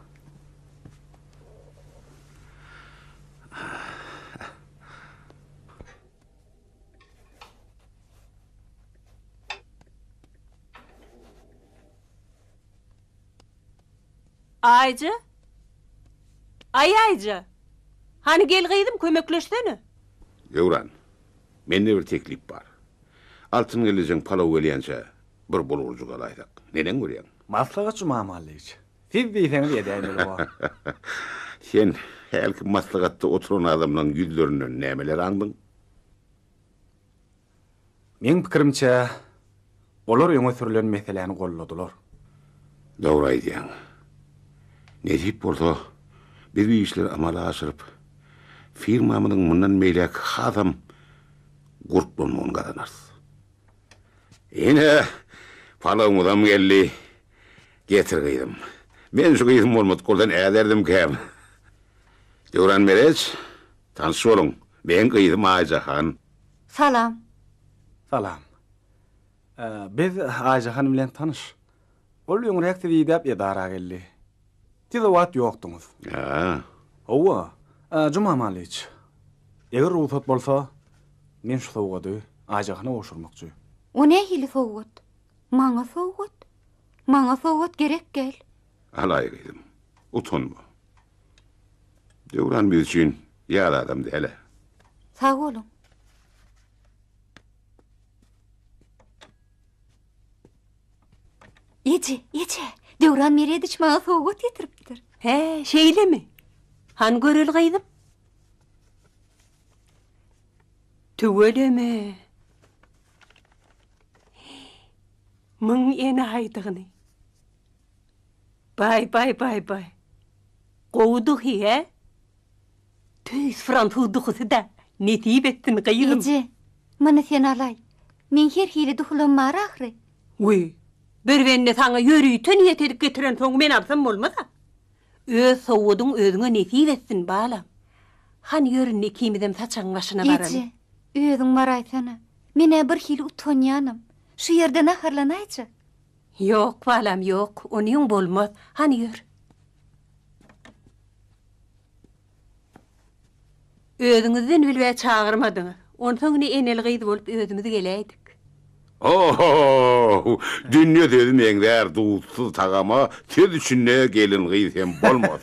Aýja? Aý Aýja! Hany gel gyzym kömekleşsene. Döwran, mende bir teklip bar. Altyn gelnejeň palaw gelýänçä bir bulgurjyk alaýsak, neneň görýäň? Maslahat Juma Mallyç. Siz diýseňiz edäýmeli bor. Sen hälki maslahatda oturan adamlaň ýüzlerinden nämeler aňdyň? Meň pikirimçe, olar öňe sürlen meseläni golladylar. Dogry aýdýaň. Nesip bolsa, biz bu işleri amala aşyryp, firmamyzyň mundan beýläk hasam gurplanmagyny gazanarys. Ine, palawymyzam geldi. Getir gyzym. Men şu gyzym bolmadyk bolsa näderdimkäm? Döwran Mereç, tanyş boluň, meň gyzym Aýjahan. Salam. Salam. Biz Aýjahan bilen tanyş. Ol öňräk sizi idäp edara geldi. Siz o wagt ýokduňyz. Hä. Hawa. Juma Malyç, eger rugsat bolsa, men şu sowgady Aýjahana gowşurmakçy. O nähili sowgat? Maňa sowgat? Maňa sowgat gerek däl. Alaý gyzym, utanma. Döwran biz üçin ýat adam däl-ä. Sag boluň. Eje, eje, Döwran Merediç maňa sowgat getiripdir. Hä, şeýlemi? Hany göreli gyzym? Tüweleme. Muň ene aýdygyny. Baý baý baý baý. Gowy duhy hä? Tüýs fransuz duhysy-da. Nesip etsin gyzym. Eje, muny sen alaý. Meň her hili duhulam bar ahyry. Wiý, bir bende saňa ýörite niýet edip getirensoň men alsam bolmaz-a. Öz sowgadyň özüňe nesip etsin, balam. Hany ýör indi ikimizem saçagyň başyna baraly. Eje, özüň baraýsana. Men-ä birhili utanýanam. Şu ýerde naharlanaýjak. Ýok, balam, ýok, onyň bolmaz. Hany ýör. Özüňizden bilbä çagyrmadyňyz. Onsoň ine eneli-gyz bolup özümiz geläýdik. Ho-ho-ho! Dünýe sözi meňzär duzsuz tagama, söz içinde gelin-gyz hem bolmaz.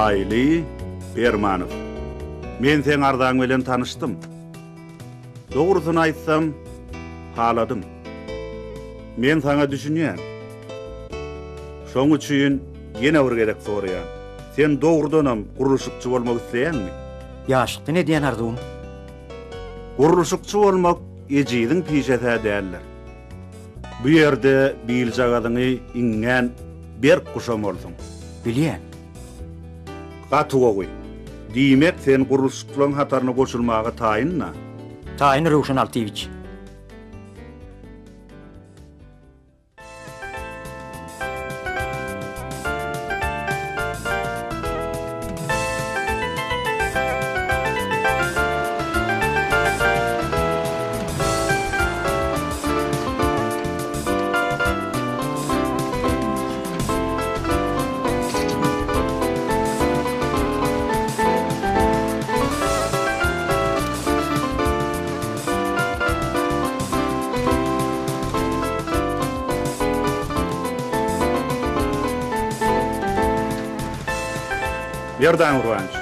Aýly Permanow. Men seň arzaň bilen tanyşdym. Dogrusyny aýtsam, haladym. Men saňa düşünýän. Şoň üçin ýene bir gezek soraýan. Sen dogrudanam gurluşykçy bolmak isleýäňmi? Ýaşlykdan edýän arzuwym. Gurluşykçy bolmak ejiziň pişes-ä däldir. Bu ýerde biljagazyňy iňňän berk guşamalysyň. Bilýän. Gaty gowy. Diýmek, sen gurluşyklaryň hataryna goşulmaga taýyn-da? Taýyn, Röwşen Altyýewiç. Merdan Gurbanowiç,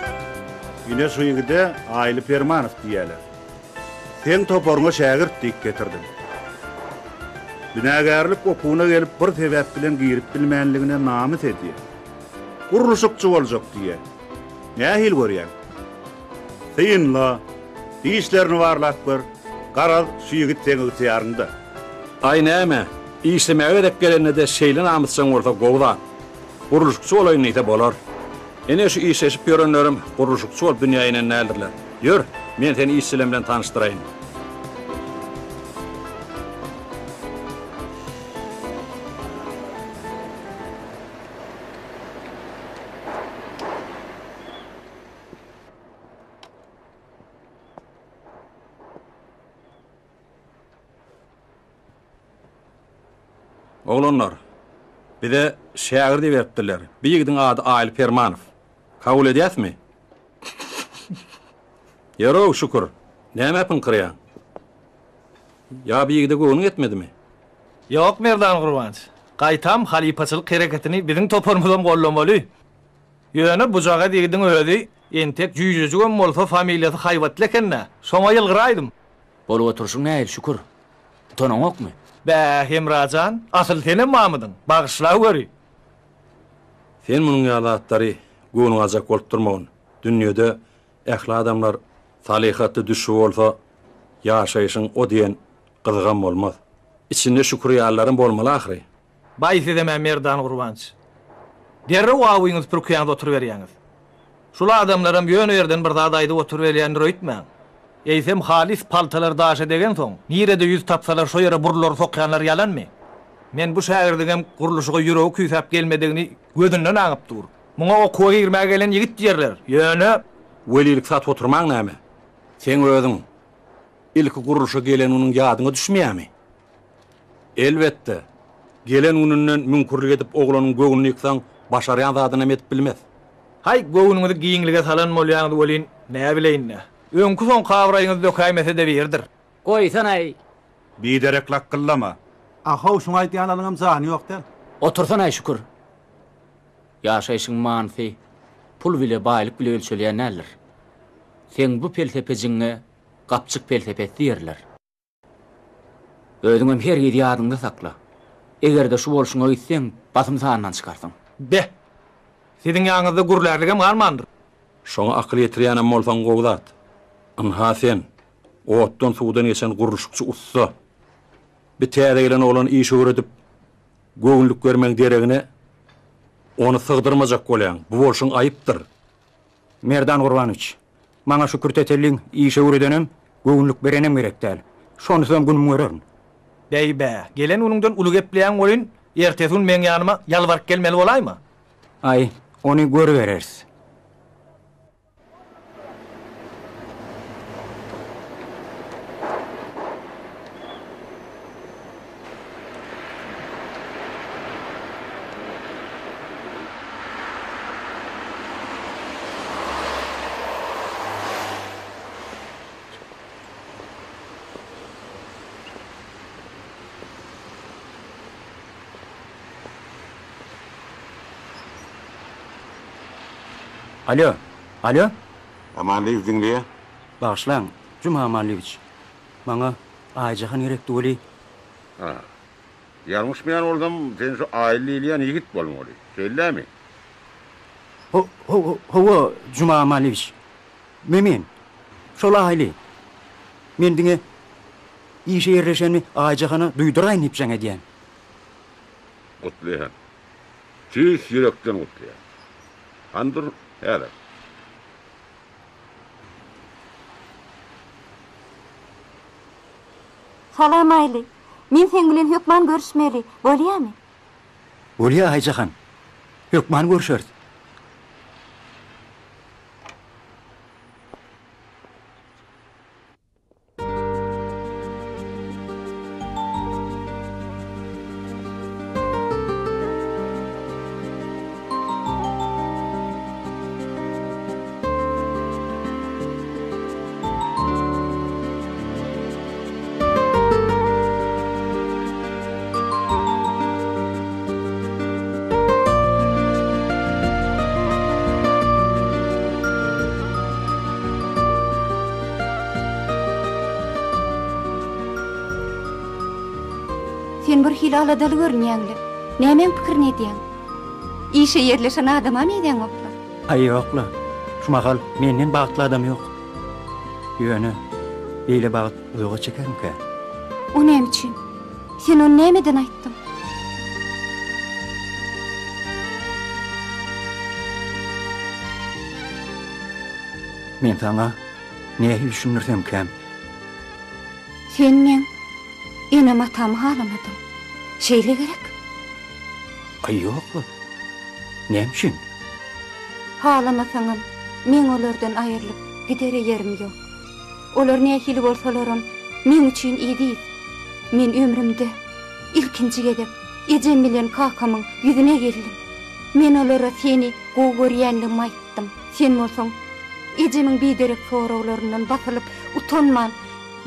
ine şu ýigide Aýly Permanow diýýäler. Seň toparyňa şägirt diýip getirdim. Binagärlik okuwyna gelip bir sebäp bilen girip bilmänligine namys edýä. Gurluşykçy boljak diýýä. Nähili görýäň? Synla, dişlerini barlap gör, garaz, şu ýigit seň ygtyýaryňda. Aý näme, işlemäge gezek gelende-de şeýle namysjaň bolsa gowy zat. Gurluşykçy bolaýyn diýse bolar. Ine şu işleşip ýörenlerem gurluşykçy bolup dünýä inen däldirler. Ýör, men seni işçilem bilen tanyşdyraýyn. Oglanlar, bize şägirdi beripdirler. Bir ýigidiň ady Aýly Permanow. Kabul edýäsmi? Ýör-ow, Şükür, nämä pyňkyrýaň? Ýa bir ýigide göwnüň ýetmedimi? Ýok, Merdan Gurbanç. Gaýtam halypaçylyk hereketini biziň toparymyzam goldamaly. Ýöne bujagaz ýigidiň özi entek jüýjejigem bolsa familiýasy haýbatly eken-dä. Şoňa ýylgyraýdym. Bolup oturyşyň nähili, Şükür? Utanaňokmy? Bä, Hemra jan, asyl senem mamydyň. Bagyşlaweri. Sen munuň ýaly zatlary göwnüňe aljak bolup durmagyn. Dünýede ähli adamlar salyhatly düşbi bolsa, ýaşaýşyň o diýen gyzygam bolmaz. Içinde Şükür ýalylaram bolmaly ahyry. Baý sizem-ä Merdan Gurbanç. Derrew awyňyzy pürkýäňiz oturyberýäňiz. Şul adamlaram ýöne ýerden bir zat aýdyp oturyberýändir öýtmäň. Eýsem halys paltalar daşa degensoň, nirede ýüz tapsalar şo ýere burunlary sokýanlar ýalanmy? Men bu şägirdiňem gurluşyga ýüregi küýsäp gelmedigini gözünden aňyp dur. Muňa okuwa girmäge gelen ýigit diýerler, ýöne. Welilik satyp oturmaň näme? Seň özüň ilki gurluşa gelen günüň ýadyňa düşmeýärmi? Elbetde, gelen gününden müňkürlik edip oglanyň göwnüni ýyksaň, başarýan zadynam edip bilmez. Haý, göwnüňizi giňlige salan bolýaňyz welin, näbileýin-dä. Öňki-soňky abraýyňyzy dökäýmese-de birdir. Goýsanaý! Biderek lakgyllama. A-how, şuň aýdýanlarynyňam jany ýok däl. Otursanaý, Şükür. Ýaşaýşyň manysy pul bile, baýlyk bile ölçelýän däldir. Seň bu pelsepejiňe gapjyk pelsepesi diýerler. Özüňem hergiz ýadyňda sakla. Eger-de şu bolşuňa gitseň, basym sandan çykarsyň. Be! Siziň ýanyňyzda gürlärligem galmandyr. Şoňa akyl ýetirýänem bolsaň gowy zat. Ynha sen, otdan-suwdan geçen gurluşykçy ussa. Bi täze gelen oglany iş öwredip, göwünlik bermegiň deregine, ony sygdyrmajak bolýaň. Bu bolşuň aýypdyr. Merdan Gurbanowiç, maňa şu kürtetelliň iş öwredenem, göwünlik berenem gerek däl. Şonsuzam günümi görerin. Bäý-bä, gelen günüňden uly gepleýäň welin, ertesi gün meň ýanyma ýalbaryp gelmeli bolaýma? Aý, ony görübereris. Alýo! Alýo! Amanlyýew diňleýä. Bagyşlaň, Juma Amanlyýewiç. Maňa Aýjahan gerekdi weli. Ha. Ýalňyşmaýan bolsam, sen şu Aýly diýilýän ýigit bolmaly. Şeýle dämi? Ho-ho-hawa, Juma Amanlyýewiç. Me-men. Şol Aýly. Men diňe işe ýerleşenimi Aýjahana duýduraýyn diýip jaň edýän. Gutlaýan. Tüýs ýürekden gutlaýan. Hany dur, häzir. Salam Aýly. Men seň bilen hökman görüşmeli. Bolýamy? Bolýa Aýjahan. Hökman görşeris. Sen bir hili aladaly görünýäňle. Nämäň pikirini edýäň? Işe ýerleşen adama meýdäňokla. Aý ýokla. Şu mahal menden bagtly adam ýok. Ýöne beýle bagt uzaga çekermikä? O näme üçin? Sen ony nämeden aýtdyň? Men saňa nähili düşündirsemkäm? Sen meň enem-atamy halamadyň. Şeýle gerek? Aý ýok-la. Näme üçin? Halamasaňam, meň olardan aýrylyp gidere ýerim ýok. Olar nähili bolsalaram, meň üçin eziz. Men ömrümde ilkinji gezek ejem bilen kakamyň ýüzüne geldim. Men olara seni gowy görýänligimi aýtdym. Sen bolsaň, ejemiň biderek soraglaryndan basylyp, utanman,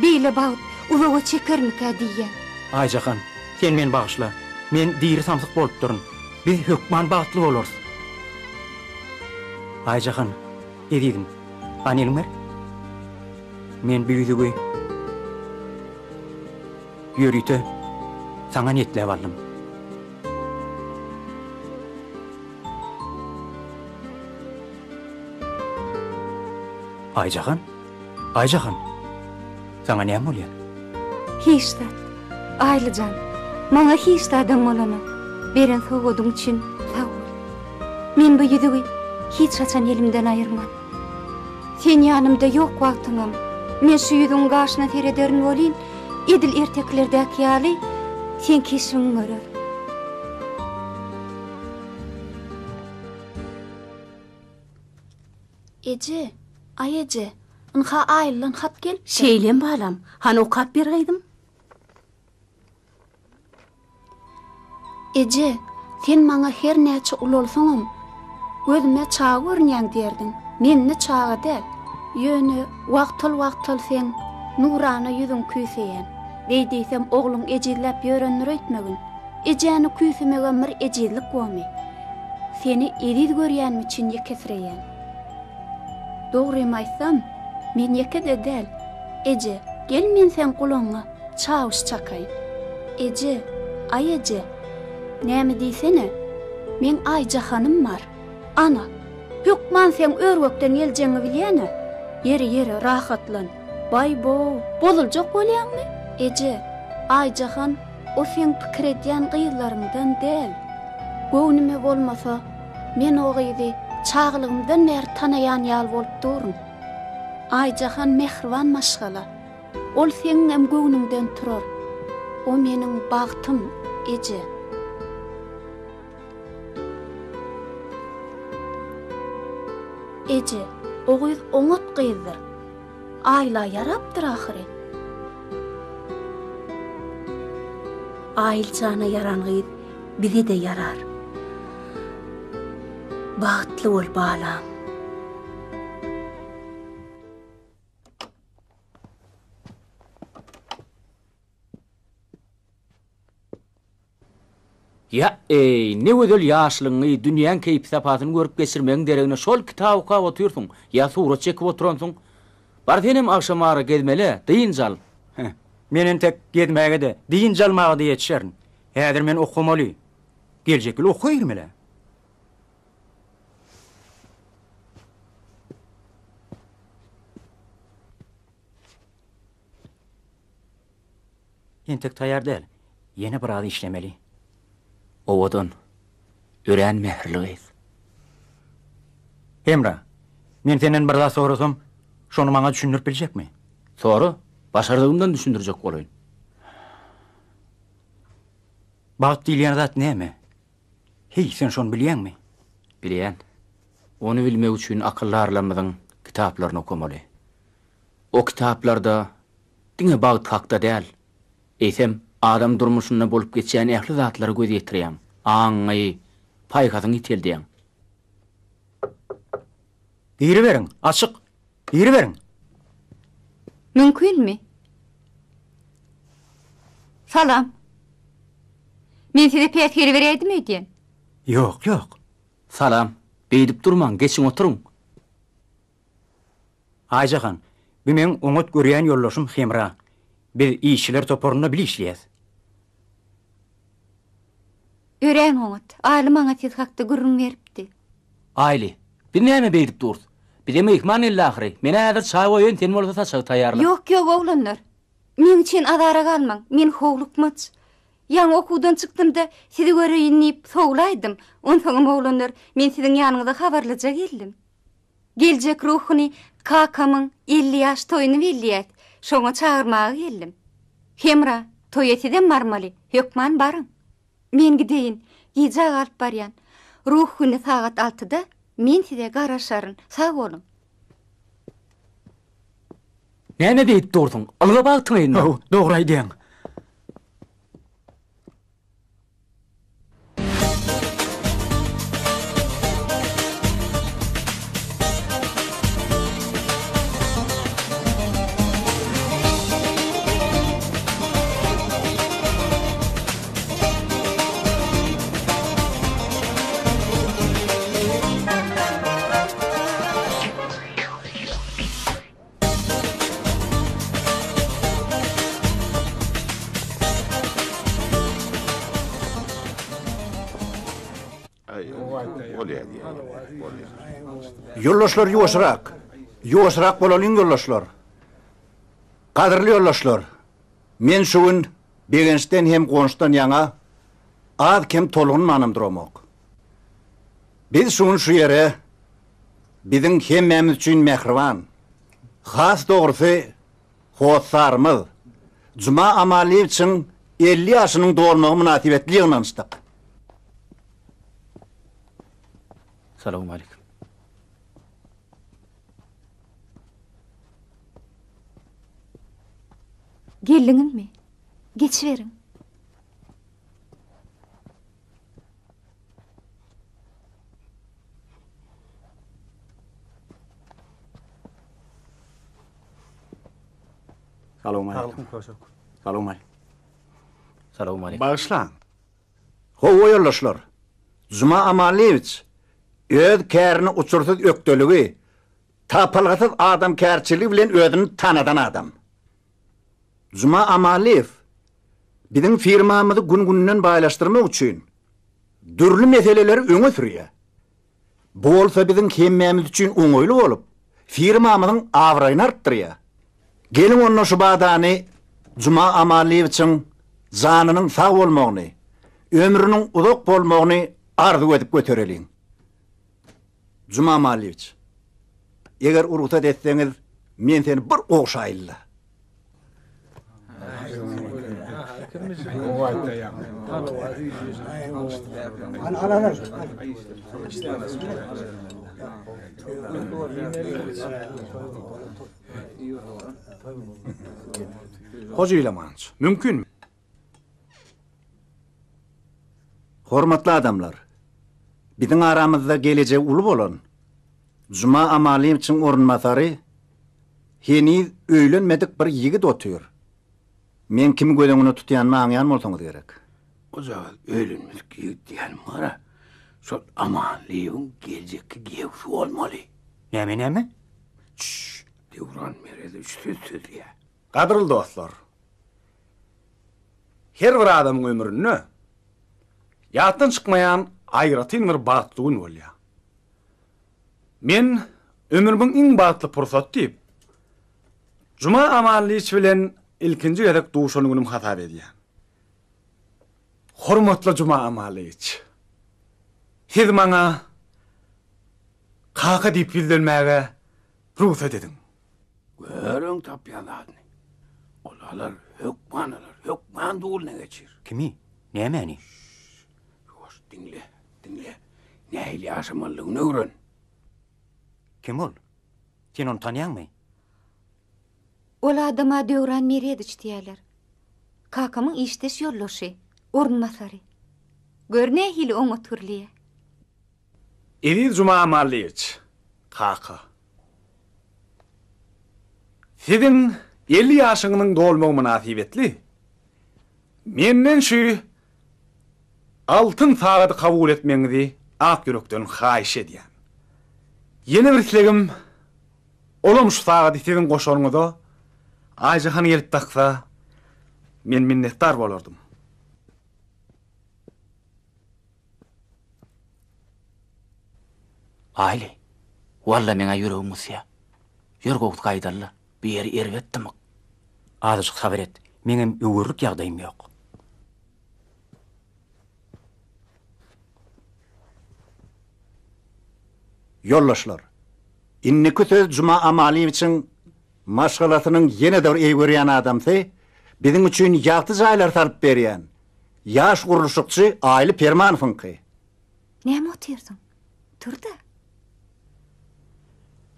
beýle bagt uzaga çekermikä diýýän. Aýjahan, sen meni bagyşla. Men diri samsyk bolupdyryn. Biz hökman bagtly bolarys. Aýjahan, ezizim, hany eliňi ber. Men bu ýüzügi ýörite saňa niýetläp aldym. Aýjahan, Aýjahan, saňa näme bolýar? Hiç zat, Aýly jan, maňa hiç zadam bolanok. Beren sowgadyň üçin sag bol. Men bu ýüzügi hiç haçan elimden aýyrman. Sen ýanymda ýok wagtyňam, men şu ýüzügiň gaşyna serederin welin, edil ertekilerdäki ýaly, seň keşbiňi görerin. Eje, aý eje, ynha Aýlydan hat gelipdir. Şeýlemi balam, hany okap ber gyzym. Eje, sen maňa her näçe ulalsaňam, gözüme çaga görünýäň diýerdiň. Men-de çaga däl. Ýöne wagtal-wagtal seň nurana ýüzüňi küýseýän. Beý diýsem ogluň ejizläp ýörendir öýtmegin. Ejäni küýsemegem bir ejizlik bomy? Seni eziz görýänim üçin ýekesireýän. Dogrymy aýtsam, men ýeke-de däl. Eje, gel men seň gulagyňa çawuş çakaýyn. Eje, aý eje, näme diýsene, meň Aýjahanym bar. Ana, hökman seň ör-gökden geljegiňi bilýän-ä. Ýeri, ýeri, rahatlan. Baý-bow, bozuljak bolýaňmy? Eje, Aýjahan o seň pikir edýän gyzlaryňdan däl. Göwnüme bolmasa, men o gyzy çagalygymdan bäri tanaýan ýaly bolup durun. Aýjahan mähriban maşgala. Ol seňňem göwnüňden turar. O meniň bagtym, eje. Eje, o gyz oňat gyzdyr. Aýla ýarapdyr ahyry. Aýyl jana ýaran gyz bize-de ýarar. Bagtly bol, balam. Ýa-eý, ne gözel ýaşlygyňy, dünýäň keýpi-sapasyny görüp geçirmegiň deregine şol kitap okap otyrsyň, ýa surat çekip oturansyň. Bar senem agşamara gezmele, dynç al. Heh, men entek gezmäge-de, dynç almaga-da ýetişerin. Häzir men okamaly. Geljek ýyl okuwa girmeli. Entek taýýar däl. Ýene biraz işlemeli. Owadan, örän mähirli gyz. Hemra, men senden bir zat sorasam, şony maňa düşündirip biljekmi? Sora, başardygymdan düşündirjek bolaýyn. Bagt diýilýän zat näme? Heý, sen şony bilýäňmi? Bilýän. Ony bilmek üçin akyldarlarymyzyň kitaplaryny okamaly. O kitaplarda diňe bagt hakda däl, eýsem, adam durmuşynda bolup geçýän ähli zatlara göz ýetirýäň, aňyňy, paýhasyňy ýiteldýäň. Giriberiň, açyk! Giriberiň! Mümkinmi? Salam. Men size päsgel beräýdim öýdýän. Ýok, ýok. Salam. Beýdip durmaň, geçiň oturyň. Aýjahan, bu meň oňat görýän ýoldaşym Hemra. Biz işçiler toparynda bile işleýäs. Örän oňat. Aýly maňa siz hakda gürrüň beripdi. Aýly, biz näme beýdip durus? Bize myhman geldi ahyry. Men-ä häzir çaý goýaýyn, sen bolsa saçagy taýýarla. Ýok, ýok, oglanlar. Meň üçin azara galmaň. Men howlukmaç. Ýaňy okuwdan çykdym-da, sizi göreýin diýip sowlaýdym. Onsoňam, oglanlar, men siziň ýanyňyza habarlyja geldim. Geljek ruhuny kakamyň 50 ýaş toýuny belleýäs, şoňa çagyrmaga geldim. Hemra, toýa sizem barmaly, hökman baryň. Men gideýin, gijä galyp barýan. Ruh güni sagat altyda men size garaşaryn, sag boluň. Näme beýdip dursuň? Ylga bagtyň yzyndan. Haw, dogry aýdýaň. Ýoldaşlar ýuwaşrak. Ýuwaşrak bolalyň ýoldaşlar. Gadyrly ýoldaşlar, men şu gün begençden hem guwançdan ýaňa az-kem tolgunmanam duramok. Biz şu gün şu ýere biziň hemmämiz üçin mähriban, has dogrusy, hossarymyz Juma Amalyýewiçiň 50 ýaşynyň dolmagy mynasybetli ýygnanyşdyk. Salowmaleýkim. Geldiňizmi? Geçiberiň. Salowmaleýkim. Salowmaleýkim. Salowmaleýkim. Bagyşlaň. Hawa, ýoldaşlar, Juma Amanlyýewiç öz kärine uçursyz ökdeligi, tapylgysyz adamkärçiligi bilen özüni tanadan adam. Juma Amanlyýew biziň firmamyzy gün-günden baýlaşdyrmak üçin dürli meseleleri öňe sürýär. Bu bolsa biziň hemmämiz üçin oňaýly bolup, firmamyzyň abraýyny artdyrýar. Geliň onda şu badany Juma Amanlyýewiçiň janynyň sag bolmagyny, ömrüniň uzak bolmagyny arzuw edip götereliň. Juma Amanlyýewiç, eger rugsat etseňiz, men seni bir ogşaýyn-la. Hoja Ilamanç, mümkinmi? Hormatly adamlar! Biziň aramyzda gelejegi uly bolan Juma Amalyýewiçiň orunbasary heniz öýlenmedik bir ýigit otyr. Meň kimi göz öňünde tutýanymy aňýan bolsaňyz gerek. Ojagaz öýlenmedik ýigit diýýänim bar-a, şol Amanlyýewiň geljekki giýewsi bolmaly. Näme, näme? Çşş, Döwran Meredowiç söz sözleýär. Gadyrly dostlar! Her bir adamyň ömründe ýatdan çykmaýan aýratyn bir bagtly gün bolýar. Men ömrümiň iň bagtly pursaty diýip, Juma Amanlyç bilen ilkinji gezek duşan günüm hasap edýän. Hormatly Juma Amanlyç! Siz maňa kaka diýip ýüzlenmäge rugsat ediň. Gör öň tapýan zadyny. Ol alar, hökman alar, hökman duluna geçir. Kimi? Nämäni? Şşş! Ýuwaş, diňle, diňle. Nähili ýaşamalydygyny öwren. Kim ol? Sen ony tanýaňmy? Ol adama Döwran Meredowiç diýýärler. Kakamyň işdeş ýoldaşy, orunbasary. Gör nähili oňat gürleýär. Eziz Juma Amanlyýewiç, kaka. Siziň 50 ýaşyňyzyň dolmagy mynasybetli menden şu altyn sagady kabul etmegiňizi ak ýürekden haýyş edýän. Ýene bir islegim, olam şu sagady siziň goşaryňyza Aýjahan gelip daksa, men minnetdar bolardym. Aýly, walla meň-ä ýüregim gysýa. Ýör gowusy gaýdaly-la, bu ýeri erbet dymyk. Azajyk sabyr et, meňem öwerlik ýagdaýym ýok. Ýoldaşlar, indiki söz Juma Amalyýewiçiň maşgalasynyň ýene-de bir eý görýän adamsy, biziň üçin ýagty jaýlar salyp berýän, ýaş gurluşykçy Aýly Permanowyňky. Näme otyrsyň? Tur-da.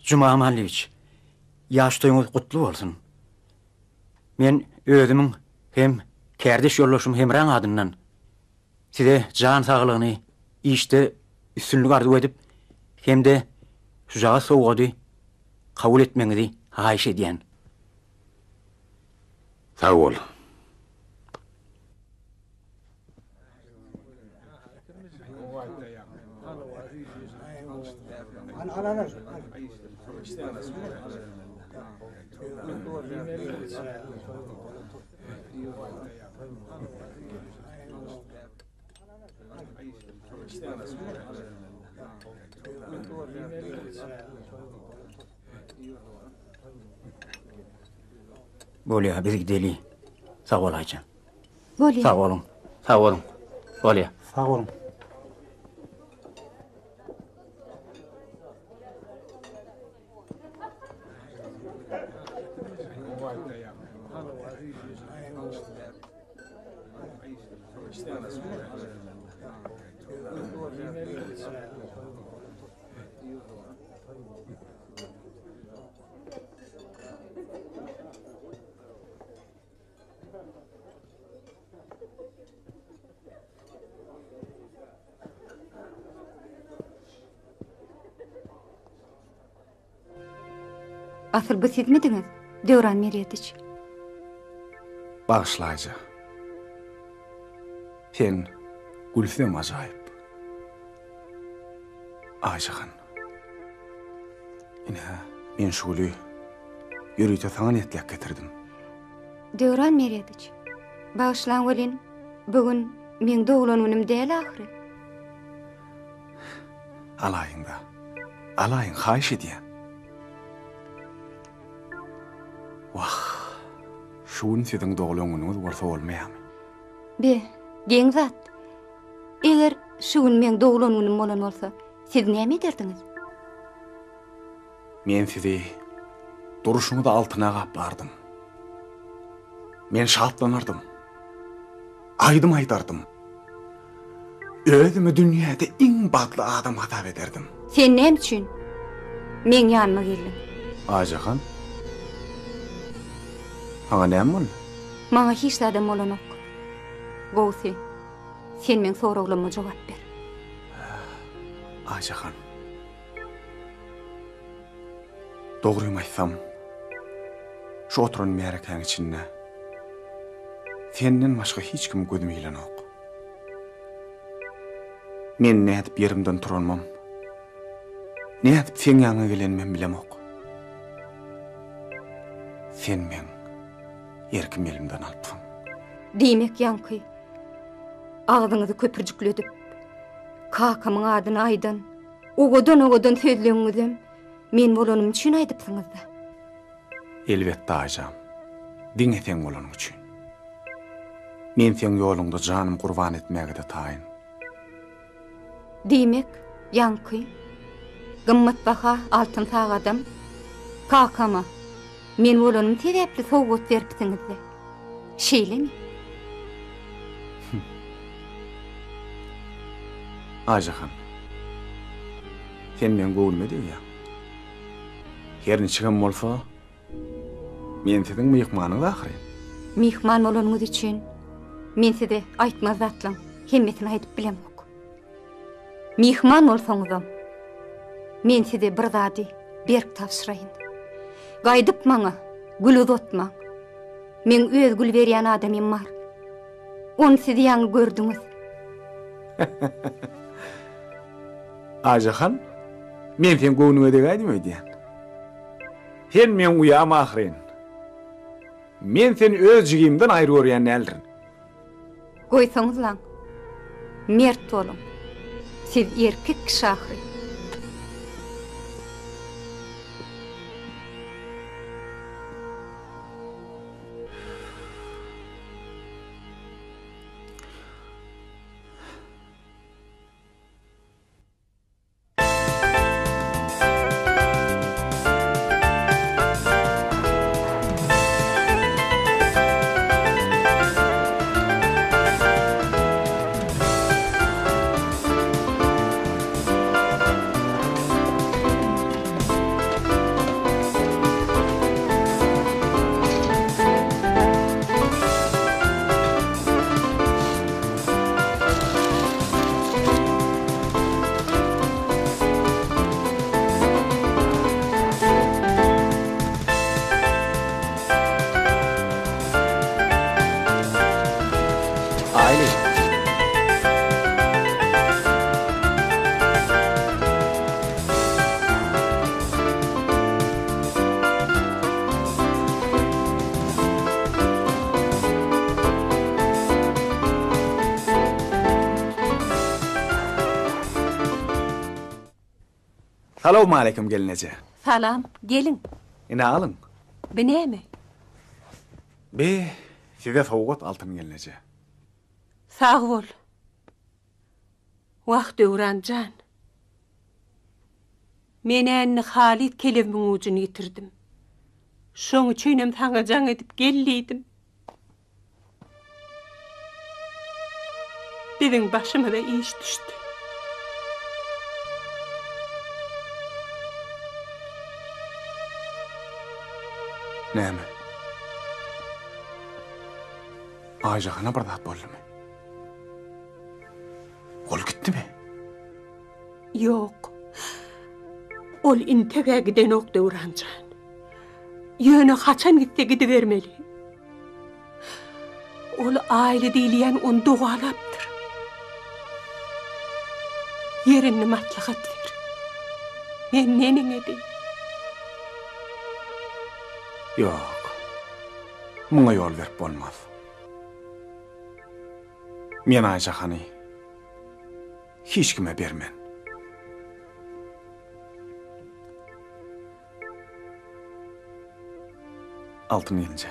Juma Amanlyýewiç, ýaş toýuňyz gutly bolsun! Men özümiň hem kärdeş ýoldaşym Hemraň adyndan size jan saglygyny, işde üstünlik arzuw edip hem-de şujagaz sowgady kabul etmegiňizi haýyş edýän. Sag bol. Bolýa, biz gideli. Sag bol Aýjan. Bolýa. Sag boluň. Sag boluň. Bolýa. Sag boluň. Asyl bu sizmidiňiz, Döwran Merediç? Bagyşlaýja. Sen gülseň ajaýyp. Aýjahan. Ine, men şu güli ýörite saňa niýetläp getirdim. Döwran Merediç, bagyşlaň welin, bu gün meň doglan günüm däl ahyry. Alaýyň-da. Alaýyň, haýyş edýän. Wah, şu gün siziň doglan günüňiz bolsa bolmaýarmy? Be, geň zat. Eger şu gün meň doglan günüm bolan bolsa, siz näme ederdiňiz? Men sizi durşuňyzy altyna gaplardym. Men şatlanardym. Aýdym aýdardym. Özümi dünýäde iň bagtly adam hasap ederdim. Sen näme üçin meň ýanyma geldiň? Aýjahan, saňa näme boldy? Maňa hiç zadam bolanok. Gowusy, sen meň soraglaryma jogap ber. Aýjahan. Dogrymy aýtsam, şu oturan märekäň içinde senden başga hiç kimi gözüm ilenok. Men nädip ýerimden turanymam, nädip seň ýanyňa gelenimem bilemok. Sen meň erkimi elimden alypsyň. Diýmek ýaňky agzyňyzy köpürjikledip, kakamyň adyny aýdan owadan-owadan sözleňňizem men bolanym üçin aýdypsyňyz-da. Elbetde Aýjan, diňe seň bolanyň üçin. Men seň ýoluňda janymy gurban etmäge-de taýyn. Diýmek, ýaňky gymmatbaha altyn sagadam kakama men bolanym sebäpli sowgat beripsiňiz-dä. Şeýlemi? Aýjahan, sen meň göwnüme degýäň. Her niçigem bolsa, men siziň myhmanyňyz ahyryn. Myhman bolanyňyz üçin men size aýtmaz zatlaň hemmesini aýdyp bilemok. Myhman bolsaňyzam, men size bir zady berk tabşyraýyn. Gaýdyp maňa gül uzatmaň. Meň öz gül berýän adamym bar. Ony siz ýaňy gördüňiz. Aýjahan, men seň göwnüňe degäýdim öýdýän. Sen meň uýam ahyryn. Men seni öz jigimden aýry görýän däldirin. Goýsaňyzlaň. Mert boluň. Siz erkek kişi ahyryn. Aýly. Salowmaleýkim gelneje. Salam, geliň. Ine alyň. Bi näme? Bi size sowgat Altyn gelneje. Sag bol. Wah Döwran jan. Men-ä indi halys kelebimiň ujuny ýitirdim. Şoň üçinem saňa jaň edip gel diýdim. Biziň başymyza iş düşdi. Näme? Aýjahana bir zat boldumy? Ol gitdimi? Ýok. Ol integ-ä gidenok Döwran jan. Ýöne haçan gitse gidibermeli. Ol Aýly diýilýän ony dogalapdyr. Ýer indi maslahat ber. Men neneň edeýin? Ýok. Muňa ýol berip bolmaz. Men Aýjahany hiç kime bermen. Altyn gelinje.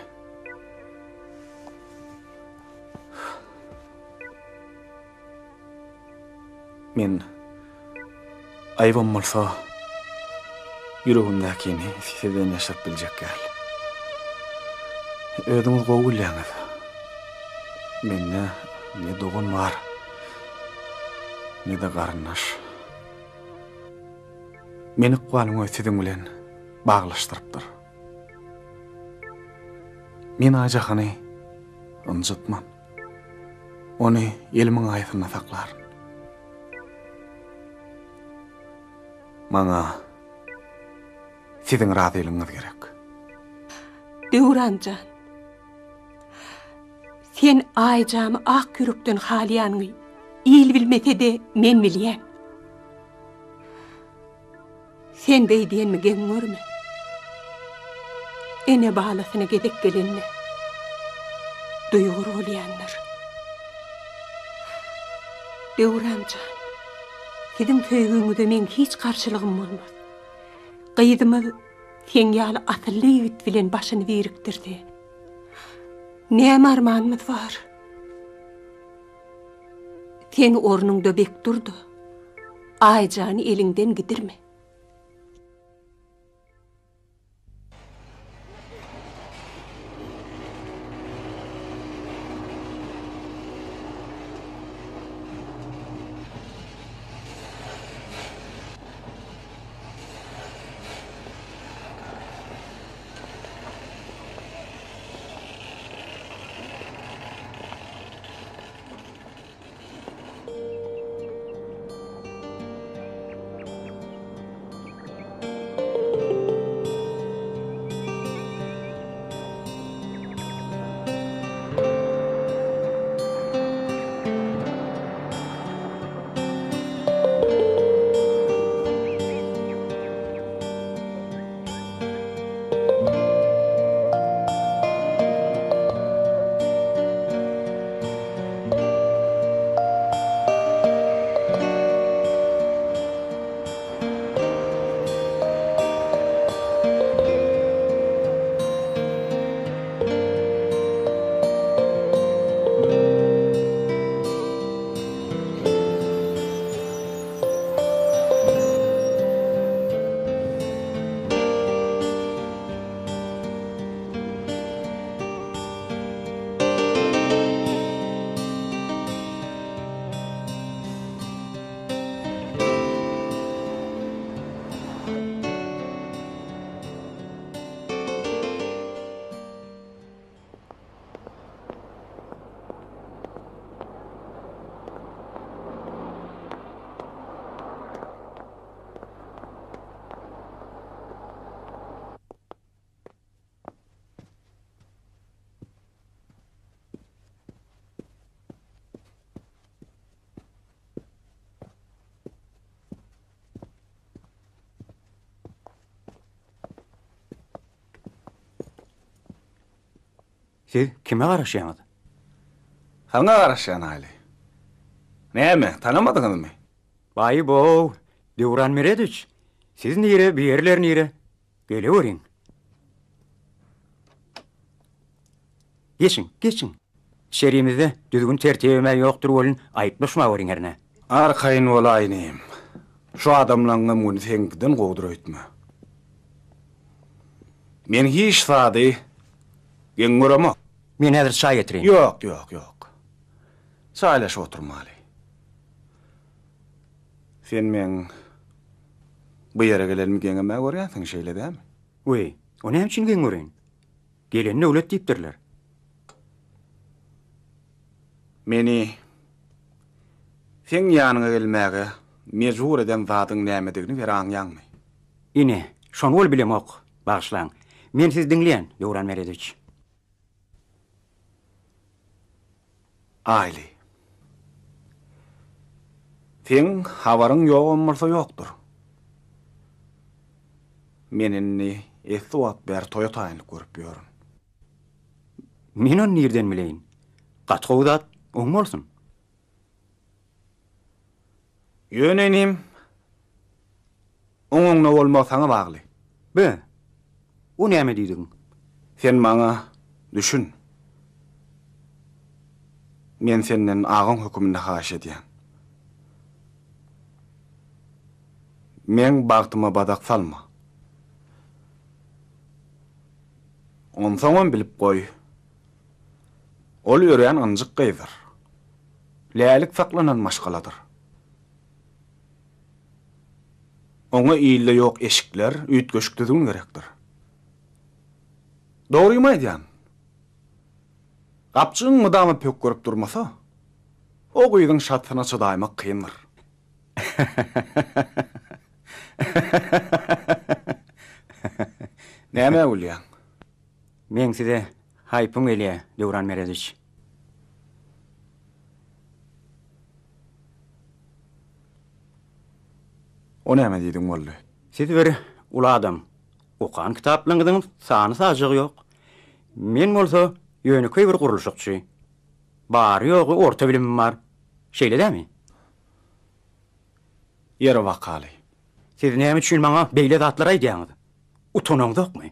Men aýybym bolsa ýüregimdäkini sizden ýaşyryp biljek däl. Özüňiz gowy bilýäňiz. Mende ne dogan bar, ne-de garyndaş. Meni ykbalyň özi siziň bilen baglaşdyrypdyr. Men Aýjahany ynjytman. Ony elimiň aýasynda saklaryn. Maňa siziň razylygyňyz gerek. Döwran jan, sen Aýjamy ak ýürekden halaýanyňy. Il bilmese-de men bilýän. Sen beý diýenimi geň görme. Ene balasyna gezek gelende duýgur bolýandyr. Döwran jan, siziň söýgüňize meň hiç garşylygym bolmaz. Gyzymyz seň ýaly asylly ýigit bilen başyny birikdirse, näme armanymyz bar? Sen ornuňda bek dur-da, Aýjany eliňden gidirme. Siz kime garaşýaňyz? Saňa garaşýan Aýly. Näme, tanamadyňyzmy? Baý-bow, Döwran Meredowiç, siz nire, bu ýerler nire? Geleweriň. Geçiň, geçiň. Içerimizde düzgün-tertibem-ä ýokdur welin, aýyplaşmaweriň hernä. Arkaýyn bolaý inim. Şu adamlaňňam güni seňkiden gowudyr öýtme. Men hiç zady geň göremok. Men häzir çaý getireýin. Ýok, ýok, ýok. Çaýlaşyp oturmaly. Sen meň bu ýere gelenimi geňem-ä görýänsiň, şeýle dälmi? Weý, o näme üçin geň göreýin? Gelen döwlet diýipdirler. Meni seň ýanyňa gelmäge mejbur eden zadyň nämedigini bir aňýaňmy? Ine, şony ol bilemok. Bagyşlaň. Men sizi diňleýän, Döwran Meredowiç. Aýly. Seň habaryň ýogam bolsa ýokdur. Men indi esli wagt bäri toýa taýynlyk görüp ýörün. Men ony nirden bileýin? Gaty gowy zat, oň bolsun. Ýöne inim, oň oňuna bolmagy saňa bagly. Be, o näme diýdigiň? Sen maňa düşün. Men senden agaň höküminde haýyş edýän. Meň bagtyma badak salma. Onsoňam bilip goý, ol örän ynjyk gyzdyr. Lälik saklanan maşgaladyr. Oňa ilde ýok eşikler, üýtgeşik düzgün gerekdir. Dogrymy aýdýan. Gapjygyň mydama pökgerip durmasa, o gyzyň şatysyna çydaýmak kyndyr. Nämä gülýäň? Meň size haýpym gelýä, Döwran Meredowiç. O näme diýdiň boldy? Siz bir uly adam. Okan kitaplaryňyzyň sany-sajagy ýok. Men bolsa ýönekeý bir gurluşykçy. Bary-ýogy orta bilimim bar. Şeýle dämi? Ýeri bakaly. Siz näme üçin maňa beýle zatlar aýdýaňyz? Utanaňzokmy?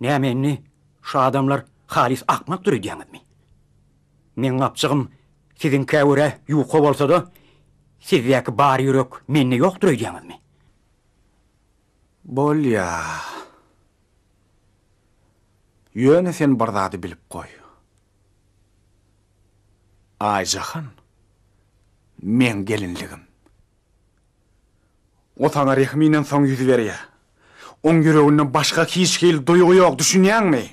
Näme indi şu adamlar halys akmakdyr öýdýäňizmi? Meň gapjygym siziňkä görä ýuka bolsa-da, sizdäki bar ýürek mende ýokdur öýdýäňizmi? Bolýa. Ýöne sen bir zady bilip goý. Aýjahan meň gelinligim. O saňa rehminden soň ýüz berýä. Oň ýüreginde başga hiç hili duýgy ýok, düşünýäňmi?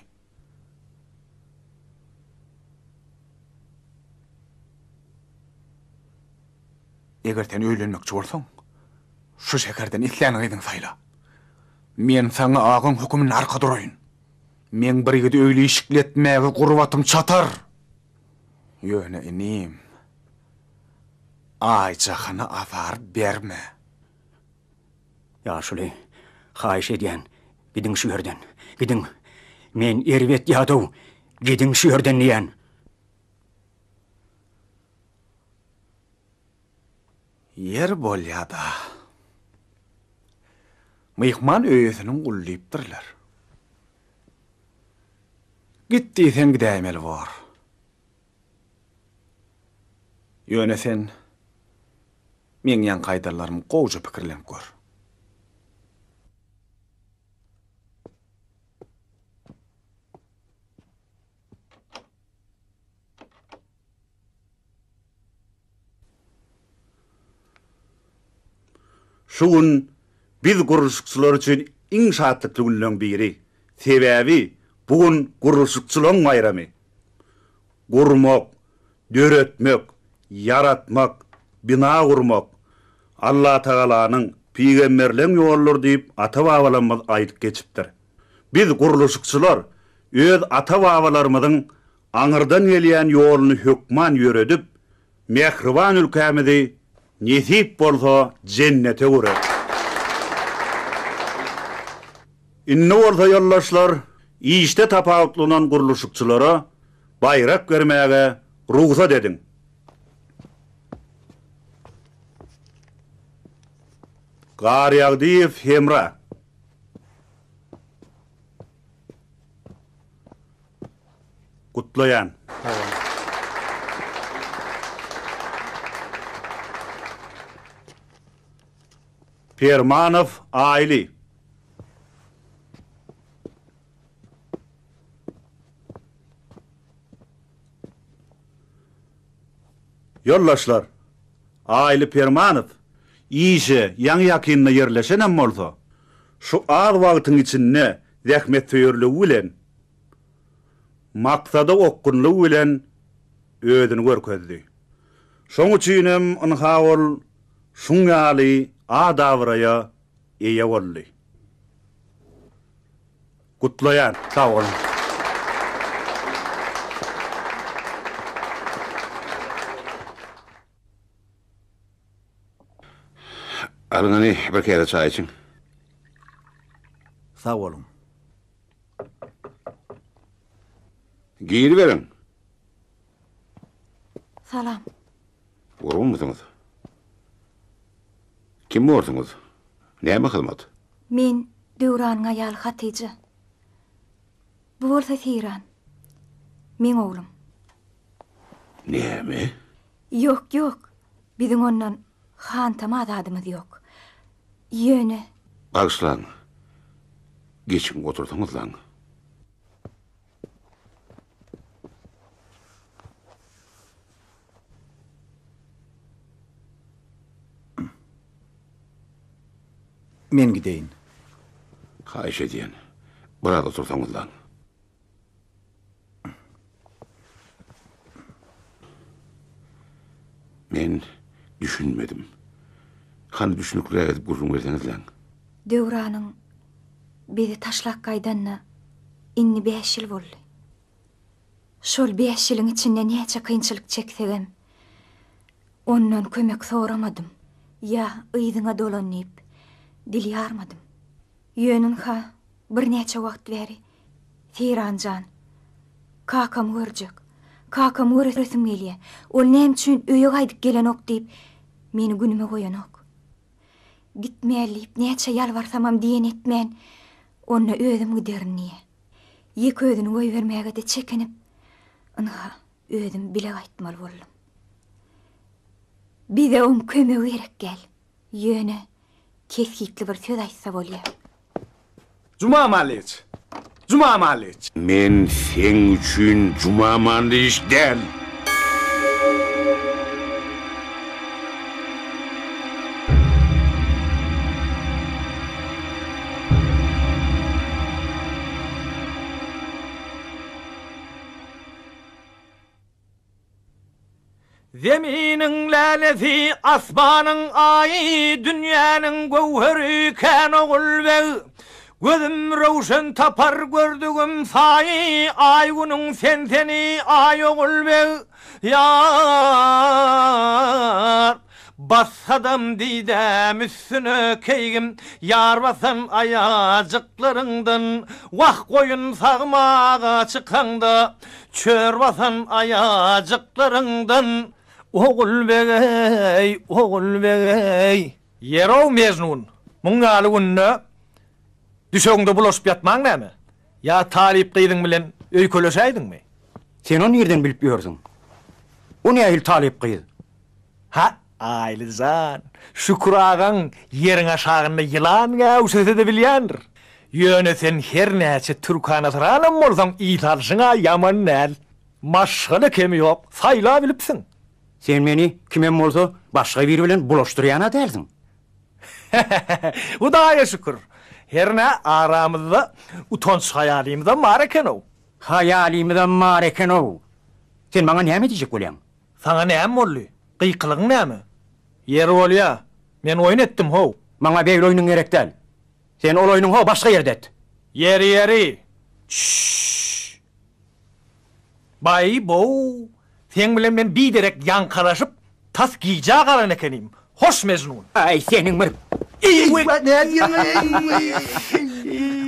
Eger sen öýlenmekçi bolsaň, şu şäherden islän gyzyňy saýla. Men saňa agaň höküminde arka duraýyn. Meň bir ýigidi öýli-işikli etmäge gurbatym çatar. Ýöne inim, Aýjahana azar berme. Ýaşuly, haýyş edýän, gidiň şu ýerden, gidiň. Men erbet ýadaw, gidiň şu ýerden diýýän. Ýer bolýa-da. Myhman öýesiniň guly diýipdirler. Git diýseň gidäýmeli bor. Ýöne sen meň ýaňky aýdanlarymy gowja pikirlenip gör. Şu gün biz gurluşykçylar üçin iň şatlykly günleň biri. Sebäbi bu gün gurluşykçylaň baýramy. Gurmak, döretmek, ýaratmak, bina gurmak Allatagalanyň, pygamberleň ýoludyr diýip ata-babalarymyz aýdyp geçipdir. Biz gurluşykçylar öz ata-babalarymyzyň aňyrdan gelýän ýoluny hökman ýöredip, mähriban ülkämizi nesip bolsa jennete öwreris. Indi bolsa ýoldaşlar, işde tapawutlanan gurluşykçylara baýrak bermäge rugsat ediň. Garýagdyýew Hemra. Gutlaýan. Permanow Aýly. Ýoldaşlar, Aýly Permanow işe ýaňy-ýakynda ýerleşenem bolsa, şu az wagtyň içinde zähmetsöýerligi bilen, maksada okgunlygy bilen özüni görkezdi. Şoň üçinem ynha ol şuň ýaly at-abraýa eýe boldy. Gutlaýan. Sag boluň. Alyň hany bir käse çaý içiň. Sag boluň. Giriberiň. Salam. Gurgunmysyňyz? Kim borsuňyz? Näme hyzmat? Men Döwranyň aýaly Hatyja. Bu bolsa Seýran. Meň oglum. Näme? Ýok, ýok. Biziň ondan hantama zadymyz ýok. Ýöne. Bagyşlaň. Geçiň otursaňyzlaň. Men gideýin. Haýyş edýän, biraz otursaňyzlaň. Men düşünmedim. Hany düşnükliräk edip gürrüň berseňizläň. Döwranyň bizi taşlap gaýdanyna indi bäş ýyl boldy. Şol bäş ýylyň içinde näçe kynçylyk çeksegem, ondan kömek soramadym. Ýa yzyňa dolan diýip. Dil ýarmadym. Ýöne ynha, birnäçe wagt bäri Seýran jan, kakamy görjek, kakamy göresim gelýä, ol näme üçin öýe gaýdyp gelenok diýip, meni günüme goýanok. Gitmäli diýip näçe ýalbarsamam diýen etmän, onda özüm giderin diýýä. Ýeke özüni goýbermäge-de çekinip, ynha, özüm bile gaýtmaly boldum. Bize oň kömegi gerek däl. Ýöne kesgitli bir söz aýtsa bolýa. Juma Manlyç! Juma Manlyç! Men seň üçin Juma Manlyç däl! Zeminiň lälesi, asmanyň aýy, dünýäniň göwheri kän Ogulbeg. Gözüm röwşen tapar gördügim saýy, Aý-günüň sen-seni, aý Ogulbeg. Ýar, bassadam didäm üstüne keýgim, Ýar basan aýajyklaryňdan, Wah, goýun sagmaga çykaňda, Çör basan aýajyklaryňdan, Ogulbeg-eý, Ogulbeg-eý! Ýer-ow, Mejnun, muň ýaly günde düşegiňde bulaşyp ýatmaň näme? Ýa talyp gyzyň bilen öýkeleşäýdiňmi? Sen ony nirden bilip ýörsüň? O nähili talyp gyz? Ha, Aýly jan, Şükür agaň ýeriň aşagynda ýylan gäwşese-de bilýändir. Ýöne sen her näçe türkanasyranam bolsaň ys alşyň-a ýaman däl. Maşgala kemi ýok, saýlabilipsiň. Sen meni kimem bolsa başga biri bilen bulaşdyrýan-a dälsiň? Hudaýa şükür, hernä aramyzda utanç-haýalymyzam bar eken-ow. Haýalymyzam bar eken-ow. Sen maňa näme diýjek bolýaň? Saňa näme boldy? Gykylygyň näme? Ýeri bolýa, men oýun etdim how. Maňa beýle oýnuň gerek däl. Sen ol oýnuň ho başga ýerde et. Ýeri, ýeri. Çşş. Baý-bow, seň bilen men biderek ýaňkalaşyp, tas gijä galan ekenim. Hoş, Mejnun. Aý, seniň bir.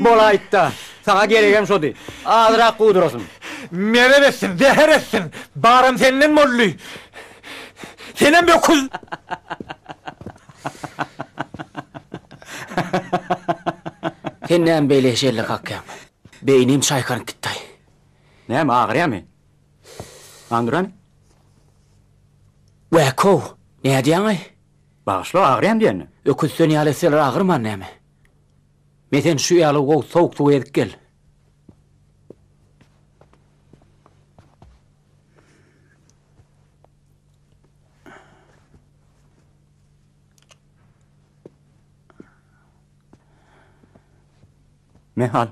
Bolaýyt-da, saňa geregem şody. Azrak gudurasyn. Merez etsin, zäher etsin, baram senden boldy. Senem öküz! Sen näme beýle şelle kakýaň? Beýnim çaýkanyp gitdi-aý. Näme, agyrýamy? Anduran? Wäkow, nädýäň-aý? Bagyşla, agyrýam diýende. Öküz sen ýaly etseler agyrman näme? Me sen şu ýaly gowy sowuk suwa ezip gel. Me al.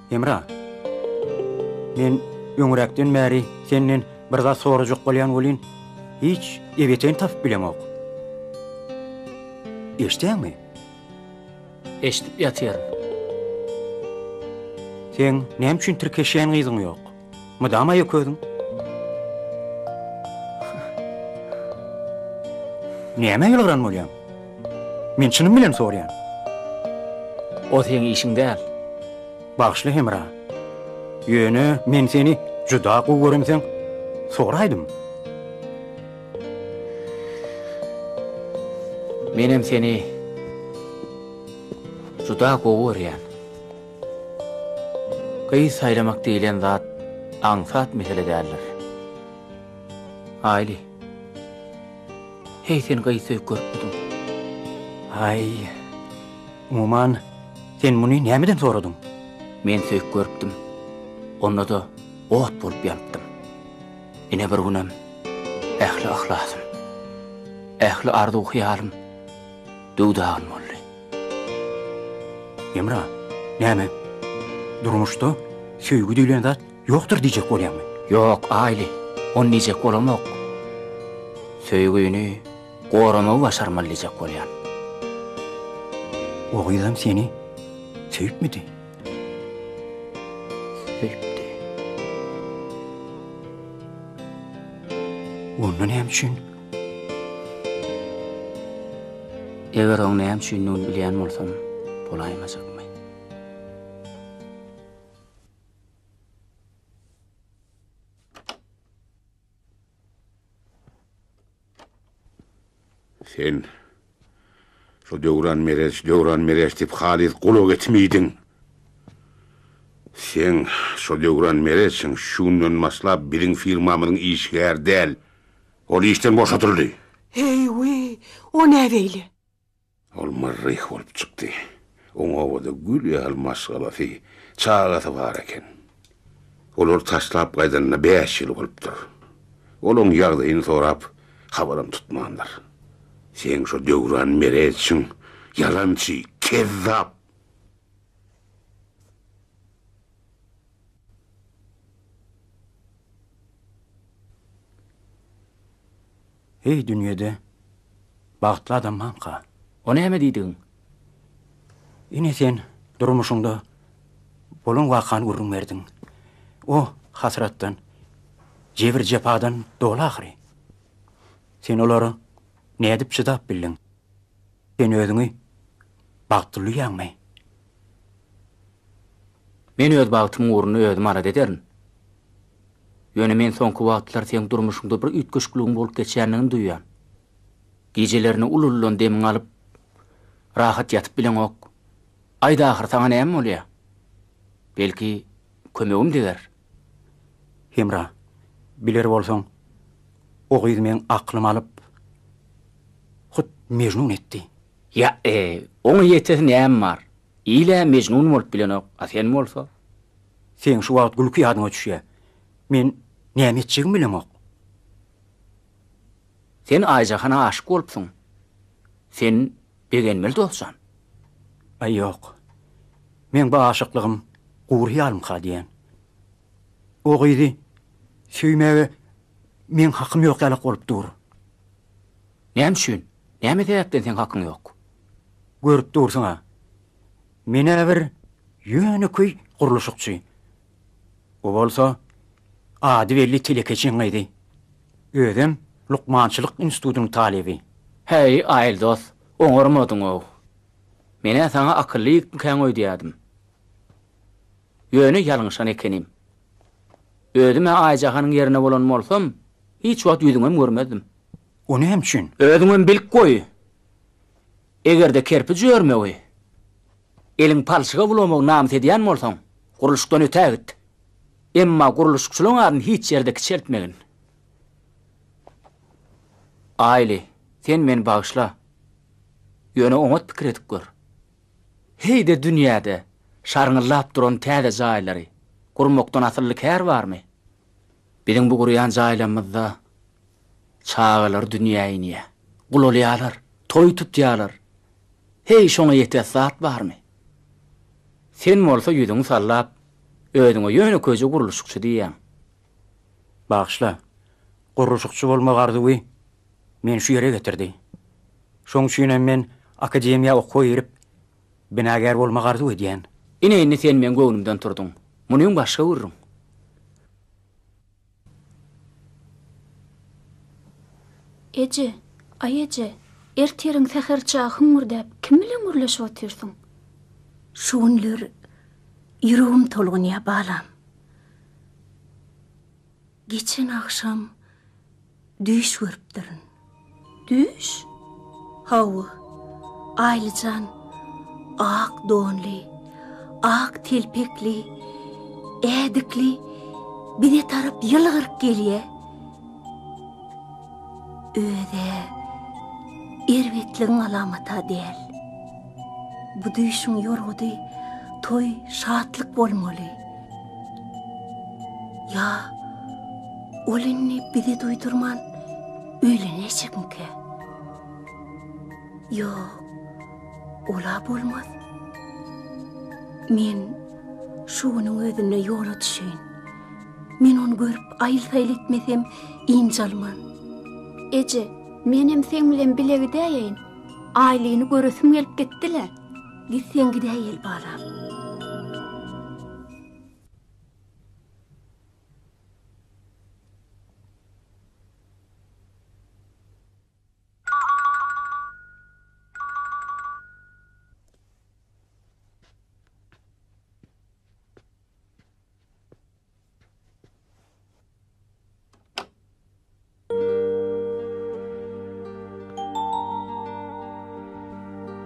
Hemra, men öňräkden bäri senden bir zat sorajak bolýan welin, hiç ebeteýini tapyp bilemok. Eşidýäňmi? Eşidip ýatyryn. Seň näme üçin tirkeşýän gyzyň ýok? Mydama ýeke özüň. Nämä ýylgyran bolýaň? Men çynym bilen soraýan. O seň işiň däl. Bagyşla Hemra. Ýöne men seni juda gowy göremseň soraýdym. Menem seni juda gowy görýän. Gyz saýlamak diýlen zat aňsat mesele däldir. Aýly, heý sen gyz söýüp görüpmidiň? Aý, umuman, sen muny nämeden soradyň? Men söýüp görüpdim. Onda-da ot bolup ýanypdym. Ine bir günem ähli yhlasym, ähli arzuw-hyýalym döw-dagyn boldy. Hemra, näme, durmuşda söýgi diýlen zat ýokdur diýjek bolýaňmy? Ýok, Aýly, ony diýjek bolamok. Söýgini goramagy başarmaly diýjek bolýan. O gyzam seni söýüpmidi? Söýüpdi. Onda näme üçin? Eger oň näme üçindigini bilýän bolsam, bolaýmajakmy? Sen şo Döwran Mereç, Döwran Mereç diýip halys gulak etimi iýdiň. Seň şo Döwran Mereçiň şu günden başlap biziň firmamyzyň işgäri däl. Ol işden boşadyldy. Heý-wiý, o nä beýle? Ol myrryh bolup çykdy. Oň obada gül ýaly maşgalasy, çagasy bar eken. Olary taşlap gaýdanyna bäş ýyl bolupdyr. Ol oň ýagdaýyny sorap, habaram tutmandyr. Seň şo Döwran Mereçiň ýalançy, kezzap! Heý dünýede bagtly adam barmyka? O näme diýdigiň? Ine sen durmuşyňda bolan wakany gürrüň berdiň. O hasratdan, jebir-jepadan doly ahyry. Sen olara nädip çydap bildiň? Sen özüňi bagtly duýýaňmy? Men öz bagtymyň ugrunda özüm alada ederin. Ýöne men soňky wagtlar seň durmuşyňda bir üýtgeşikligiň bolup geçýändigini duýýan. Gijelerine uly-uludan demiňi alyp, rahat ýatyp bileňok. Aýt ahyr, saňa näme bolýar? Belki, kömegim deger? Hemra, biler bolsaň, o gyz meň aklymy alyp, hut Mejnun etdi. Ýa-e, oňa ýetesi näme bar? Il-ä Mejnun bolup bilenok, a sen bolsa? Seň şu wagt gülki ýadyňa düşýä. Men näme etjegimi bilemok. Sen Aýjahana aşyk bolupsyň. Sen begenmeli dost jan. Aý ýok. Meň bu aşyklygym gury hyýalymka diýýän. O gyzy söýmäge meň hakym ýok ýalak bolup dur. Näme üçin? Näme sebäpden seň hakyň ýok? Görüp dursuň-a. Men-ä bir ýönekeý gurluşykçy. O bolsa ady belli telekeçiň gyzy. Özem lukmançylyk institutynyň talyby. Häý, Aýyldos, oňarmadyň-ow. Men-ä saňa akylly ýigitmikäň öýdýärdim. Ýöne ýalňyşan ekenim. Özüm-ä Aýjahanyň ýerine bolan bolsam, hiç wagt ýüzüňem görmezdim. O näme üçin? Özüňem bilip goý. Eger-de kerpiç örmegi, eliň palçyga bulamagy namys edýän bolsaň, gurluşykdan ötä git. Emma gurluşykçylaryň adyny hiç ýerde kiçeltmegin. Aýly, sen meni bagyşla. Ýöne oňat pikir edip gör. Heý-de dünýäde şarňyllap duran täze jaýlary gurmakdan asylly kär barmy? Biziň bu gurýan jaýlarymyzda çagalar dünýä inýär, gulalýarlar, toý tutýarlar. Heý, şoňa ýetes zat barmy? Sen bolsa ýüzüňi sallap, özüňe ýönekeýje gurluşykçy diýýäň. Bagyşla, gurluşykçy bolmak arzuwy meni şu ýere getirdi. Şoň üçinem men akademiýa okuwa girip, binagär bolmak arzuw edýän. Ine indi sen meň göwnümden turduň. Munyň başga gürrüň. Eje, aý eje, ertiriň säher çagy hüňňürdäp kim bilen gürleşip otyrsyň? Şu günler ýüregim tolgunýar, balam. Geçen agşam Düýş görüpdirin. Düýş? Hawa, Aýlyjan ak donly, ak telpekli, ädikli bize tarap ýylgyryp gelýä. Öz-ä erbetligiň alamaty-a däl. Bu düýşüň ýorgudy toý, şatlyk bolmaly. Ýa ol indi bize duýdurman öýlenäýjekmikä? Ýok, ol-a bolmaz. Men şu günüň özünde ýola düşeýin. Men ony görüp aýyl-saýyl etmesem ynjalman. Eje, menem seň bilen bile gidäýeýin. Aýlyny göresim gelip gitdi-le. Gitseň gidäýeli balam.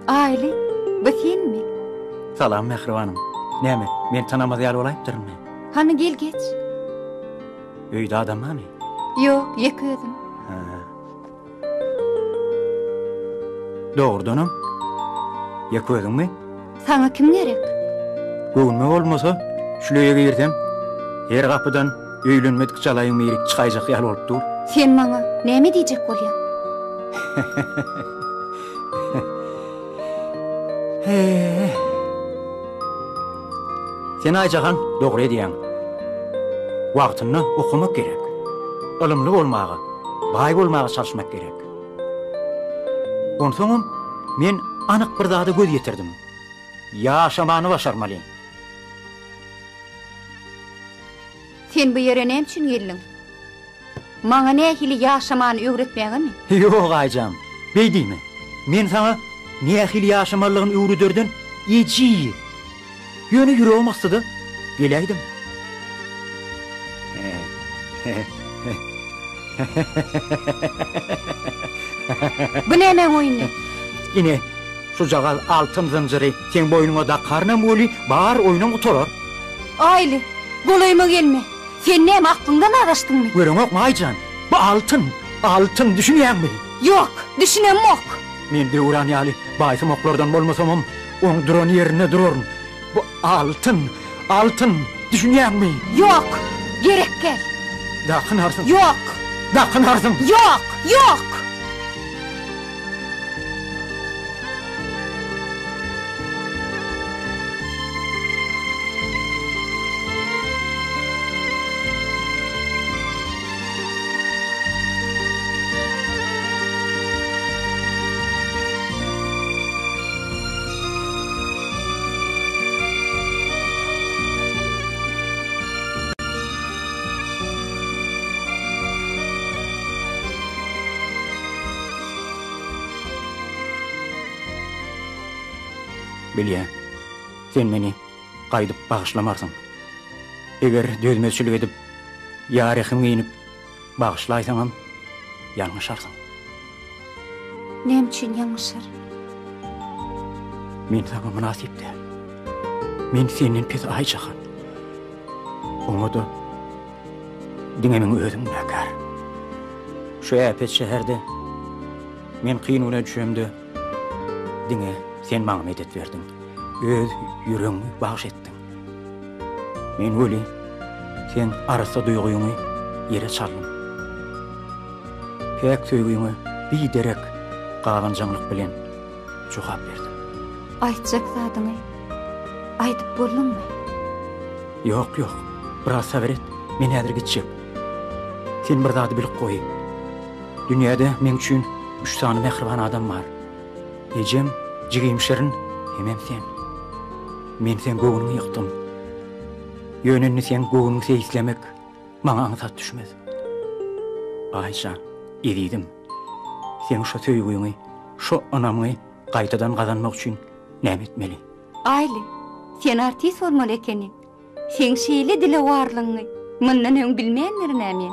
Aýly, bu senmi? Salam mähribanym. Näme, men tanamaz ýaly bolaýypdyrynmy? Hany gel geç. Öýde adam barmy? Ýok, ýeke özüm. Hä. Dogrudanam, ýeke özüňmi? Saňa kim gerek? Göwnüme bolmasa, şül öýe girsem, her gapydan öýlenmedik jalaýyň biri çykaýjak ýaly bolup dur. Sen maňa näme diýjek bolýaň? He. Sen Aýjahan dogry edýäň. Wagtynda okamak gerek. Ylymly bolmaga, baý bolmaga çalyşmak gerek. Onsoňam men anyk bir zada göz ýetirdim. Ýaşamany başarmaly. Sen bu ýere näme üçin geldiň? Maňa nähili ýaşamany öwretmägemi? Ýok, Aýjan, beý diýme. Men saňa nähili ýaşamalydygyny öwrederden ejiz. Ýöne ýüregim gysdy-da, geläýdim. Bu nämäň oýny? Ine, şujagaz altyn zynjyry seň boýnuňa dakarynam weli, bar oýnum gutarar. Aýly, golaýyma gelme. Sen näme aklyňdan azaşdyňmy? Göreňokmy Aýjan, bu altyn, altyn, düşünýäňmi? Ýok, düşünemok. Men Döwran ýaly baýsumaklardan bolmasamam, oň duran ýerinde duraryn. Bu altyn, altyn, düşünýäňmi? Ýok, gerek däl. Dakynarsyň. Ýok. Dakynarsyň. Ýok, ýok! Bilýän, sen meni gaýdyp bagyşlamarsyň. Eger dözmezçilik edip, ýa rehim inip bagyşlaýsaňam, ýalňyşarsyň. Näme üçin ýalňyşaryn? Men saňa mynasyp däl. Men senden pes Aýjahan. Oňa-da diňe meň özüm günäkär. Şu äpet şäherde men kyn güne düşemde diňe sen maňa medet berdiň. Öz ýüregiňi bagyş etdiň. Men weli seň arassa duýgyňy ýere çaldym. Päk söýgüňe biderek gabanjaňlyk bilen jogap berdim. Aýtjak zadyňy aýdyp bolduňmy? Ýok, ýok. Biraz sabyr et. Men häzir gitjek. Sen bir zady bilip goý. Dünýäde meň üçin üç sany mähriban adam bar. Ejem, jigim Şirin hemem sen. Men seň göwnüňi ýykdym. Ýöne indi seň göwnüňi seýislemek maňa aňsat düşmez. Aýşa, ezizim, seň şo söýgüňi, şo ynamyňy gaýtadan gazanmak üçin näme etmeli? Aýly, sen artist bolmaly ekeniň. Seň şeýle dilewarlygyňy mundan öň bilmändirin-ä men.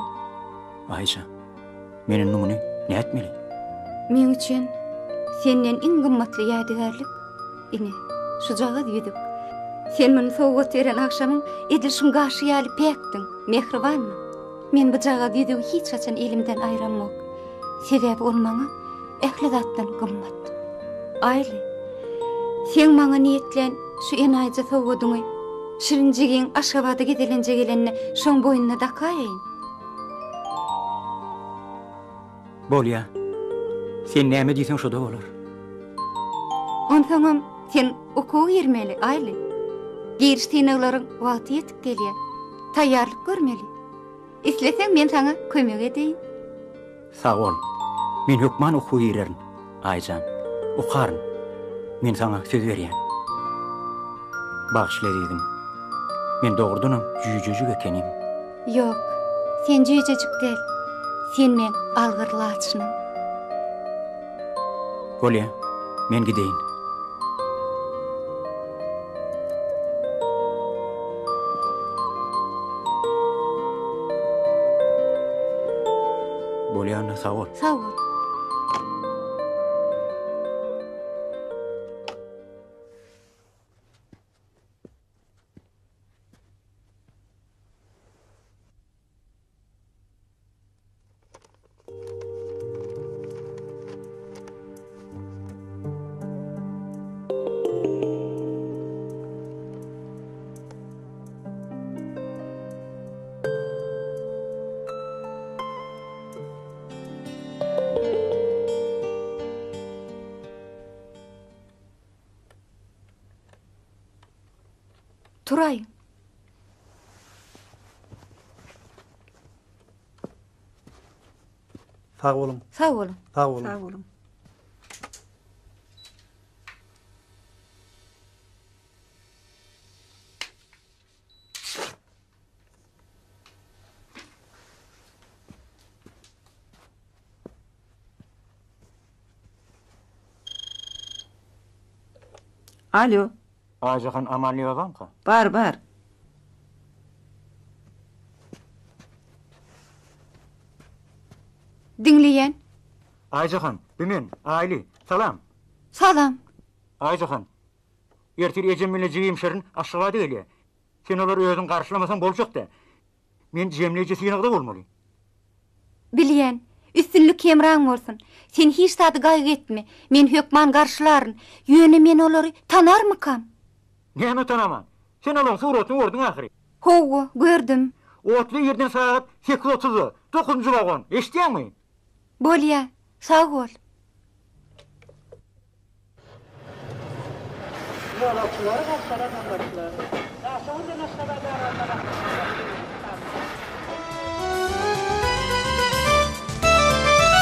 Aýşa, men indi muny nätmeli? Meň üçin senden iň gymmatly ýadygärlik, ine, şujagaz ýüzük. Sen muny sowgat beren agşamyň edil şuň gaşy ýaly päkdiň, mähribandyň. Men bujagaz ýüzügi hiç haçan elimden aýramok. Sebäbi ol maňa ähli zatdan gymmat. Aýly, seň maňa niýetlän şu enaýyja sowgadyňy Şirin jigiň Aşgabada gezelenje gelende şoň boýnuna dakaýaýyn. Bolýa. Sen näme diýseň şo-da bolar. Onsoňam sen okuwa girmeli, Aýly. Giriş synaglaryň wagty ýetip gelýär. Taýýarlyk görmeli. Isleseň men saňa kömek edeýin. Sag bol. Men hökman okuwa girerin, Aýjan. Okaryn. Men saňa söz berýän. Bagyşla ezizim. Men dogrudanam jüýjejik ekenim. Ýok, sen jüýjejik däl. Sen meň algyr laçynym. Bolýa, men gideýin. Bolýa onda sag bol. Sag bol. Turaýyň. Sag boluň. Sag boluň. Sag boluň. Sag boluň. Alo. Aýjahan Amanlyýewa barmyka? Bar, bar. Diňleýän. Aýjahan, bu men, Aýly. Salam. Salam. Aýjahan, ertir ejem bilen jigim Şirin Aşgabada gelýär. Sen olary özüň garşylamasaň boljak däl. Men jemleýji synagda bolmaly. Bilýän. Üstünlik hemraň bolsun. Sen hiç zady gaýgy etme. Men hökman garşylaryn. Ýöne men olary tanarmykam? Näme tanaman? Sen olaryň suratyny gördüň ahyry. Hawa, gördüm. Otly irden sagat sekiz otuzda, dokuzynjy wagon. Eşidýäňmi? Bolýa. Sag bol. Ýolagçylary garşylan ýolbaşçylar, Daşoguz bilen Aşgabat arasynda gatnaşýan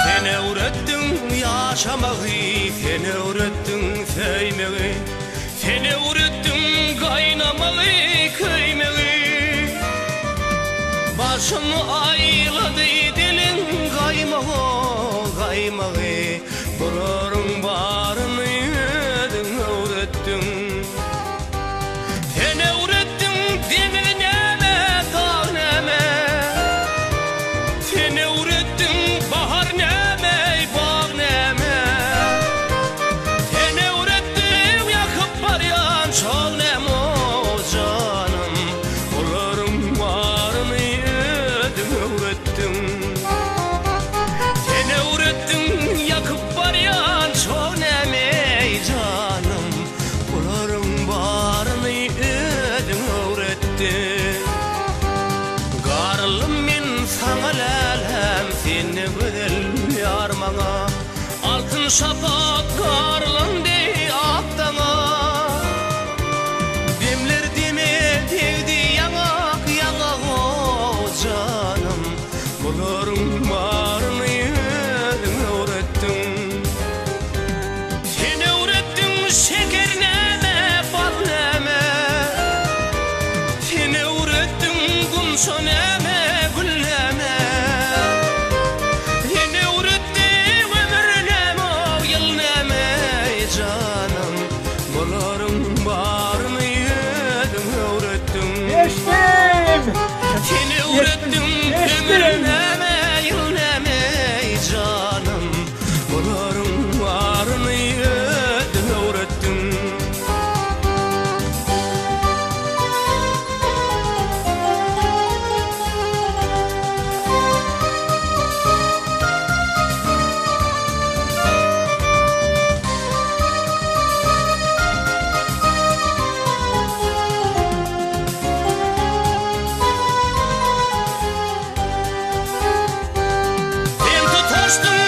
Sen öwretdiň ýaşamagy, Sen öwretdiň söýmegi, Sen öwretdiň gaýnamagy, köýmegi. Başym aýlady diliň gaýmagy, gaýmagy. Bularyň baryny özüň öwretdiň. Sen öwretdiň deňiz näme, dag näme. Sen öwretdiň bahar näme, bag näme. Sen öwretdiň ýakyp barýan çog näme, o janym. Bularyň baryny özüň öwretdiň. Sen öwretdiň ýakyp barýan çog näme-eý janym, Bularyň baryny özüň öwretdiň. Garyldym men saňa läläm, sen-de gözel ýar maňa, Altyn şapak garylan deý ak daňa. Demler deme degdi ýaňak ýaňaga janym, Bularyň baryny özüň öwretdiň. Sen öwretdiň şeker näme, bal näme. Sen öwretdiň gunça näme, gül näme. Sen öwretdiň ömür näme, ýyl näme, janym. Bularyň baryny özüň öwretdiň. Geçdim! Sen öwretdiň ömür näme, ýyl näme, janym. Bularyň baryny özüň öwretdiň. Sen tutaşdyň.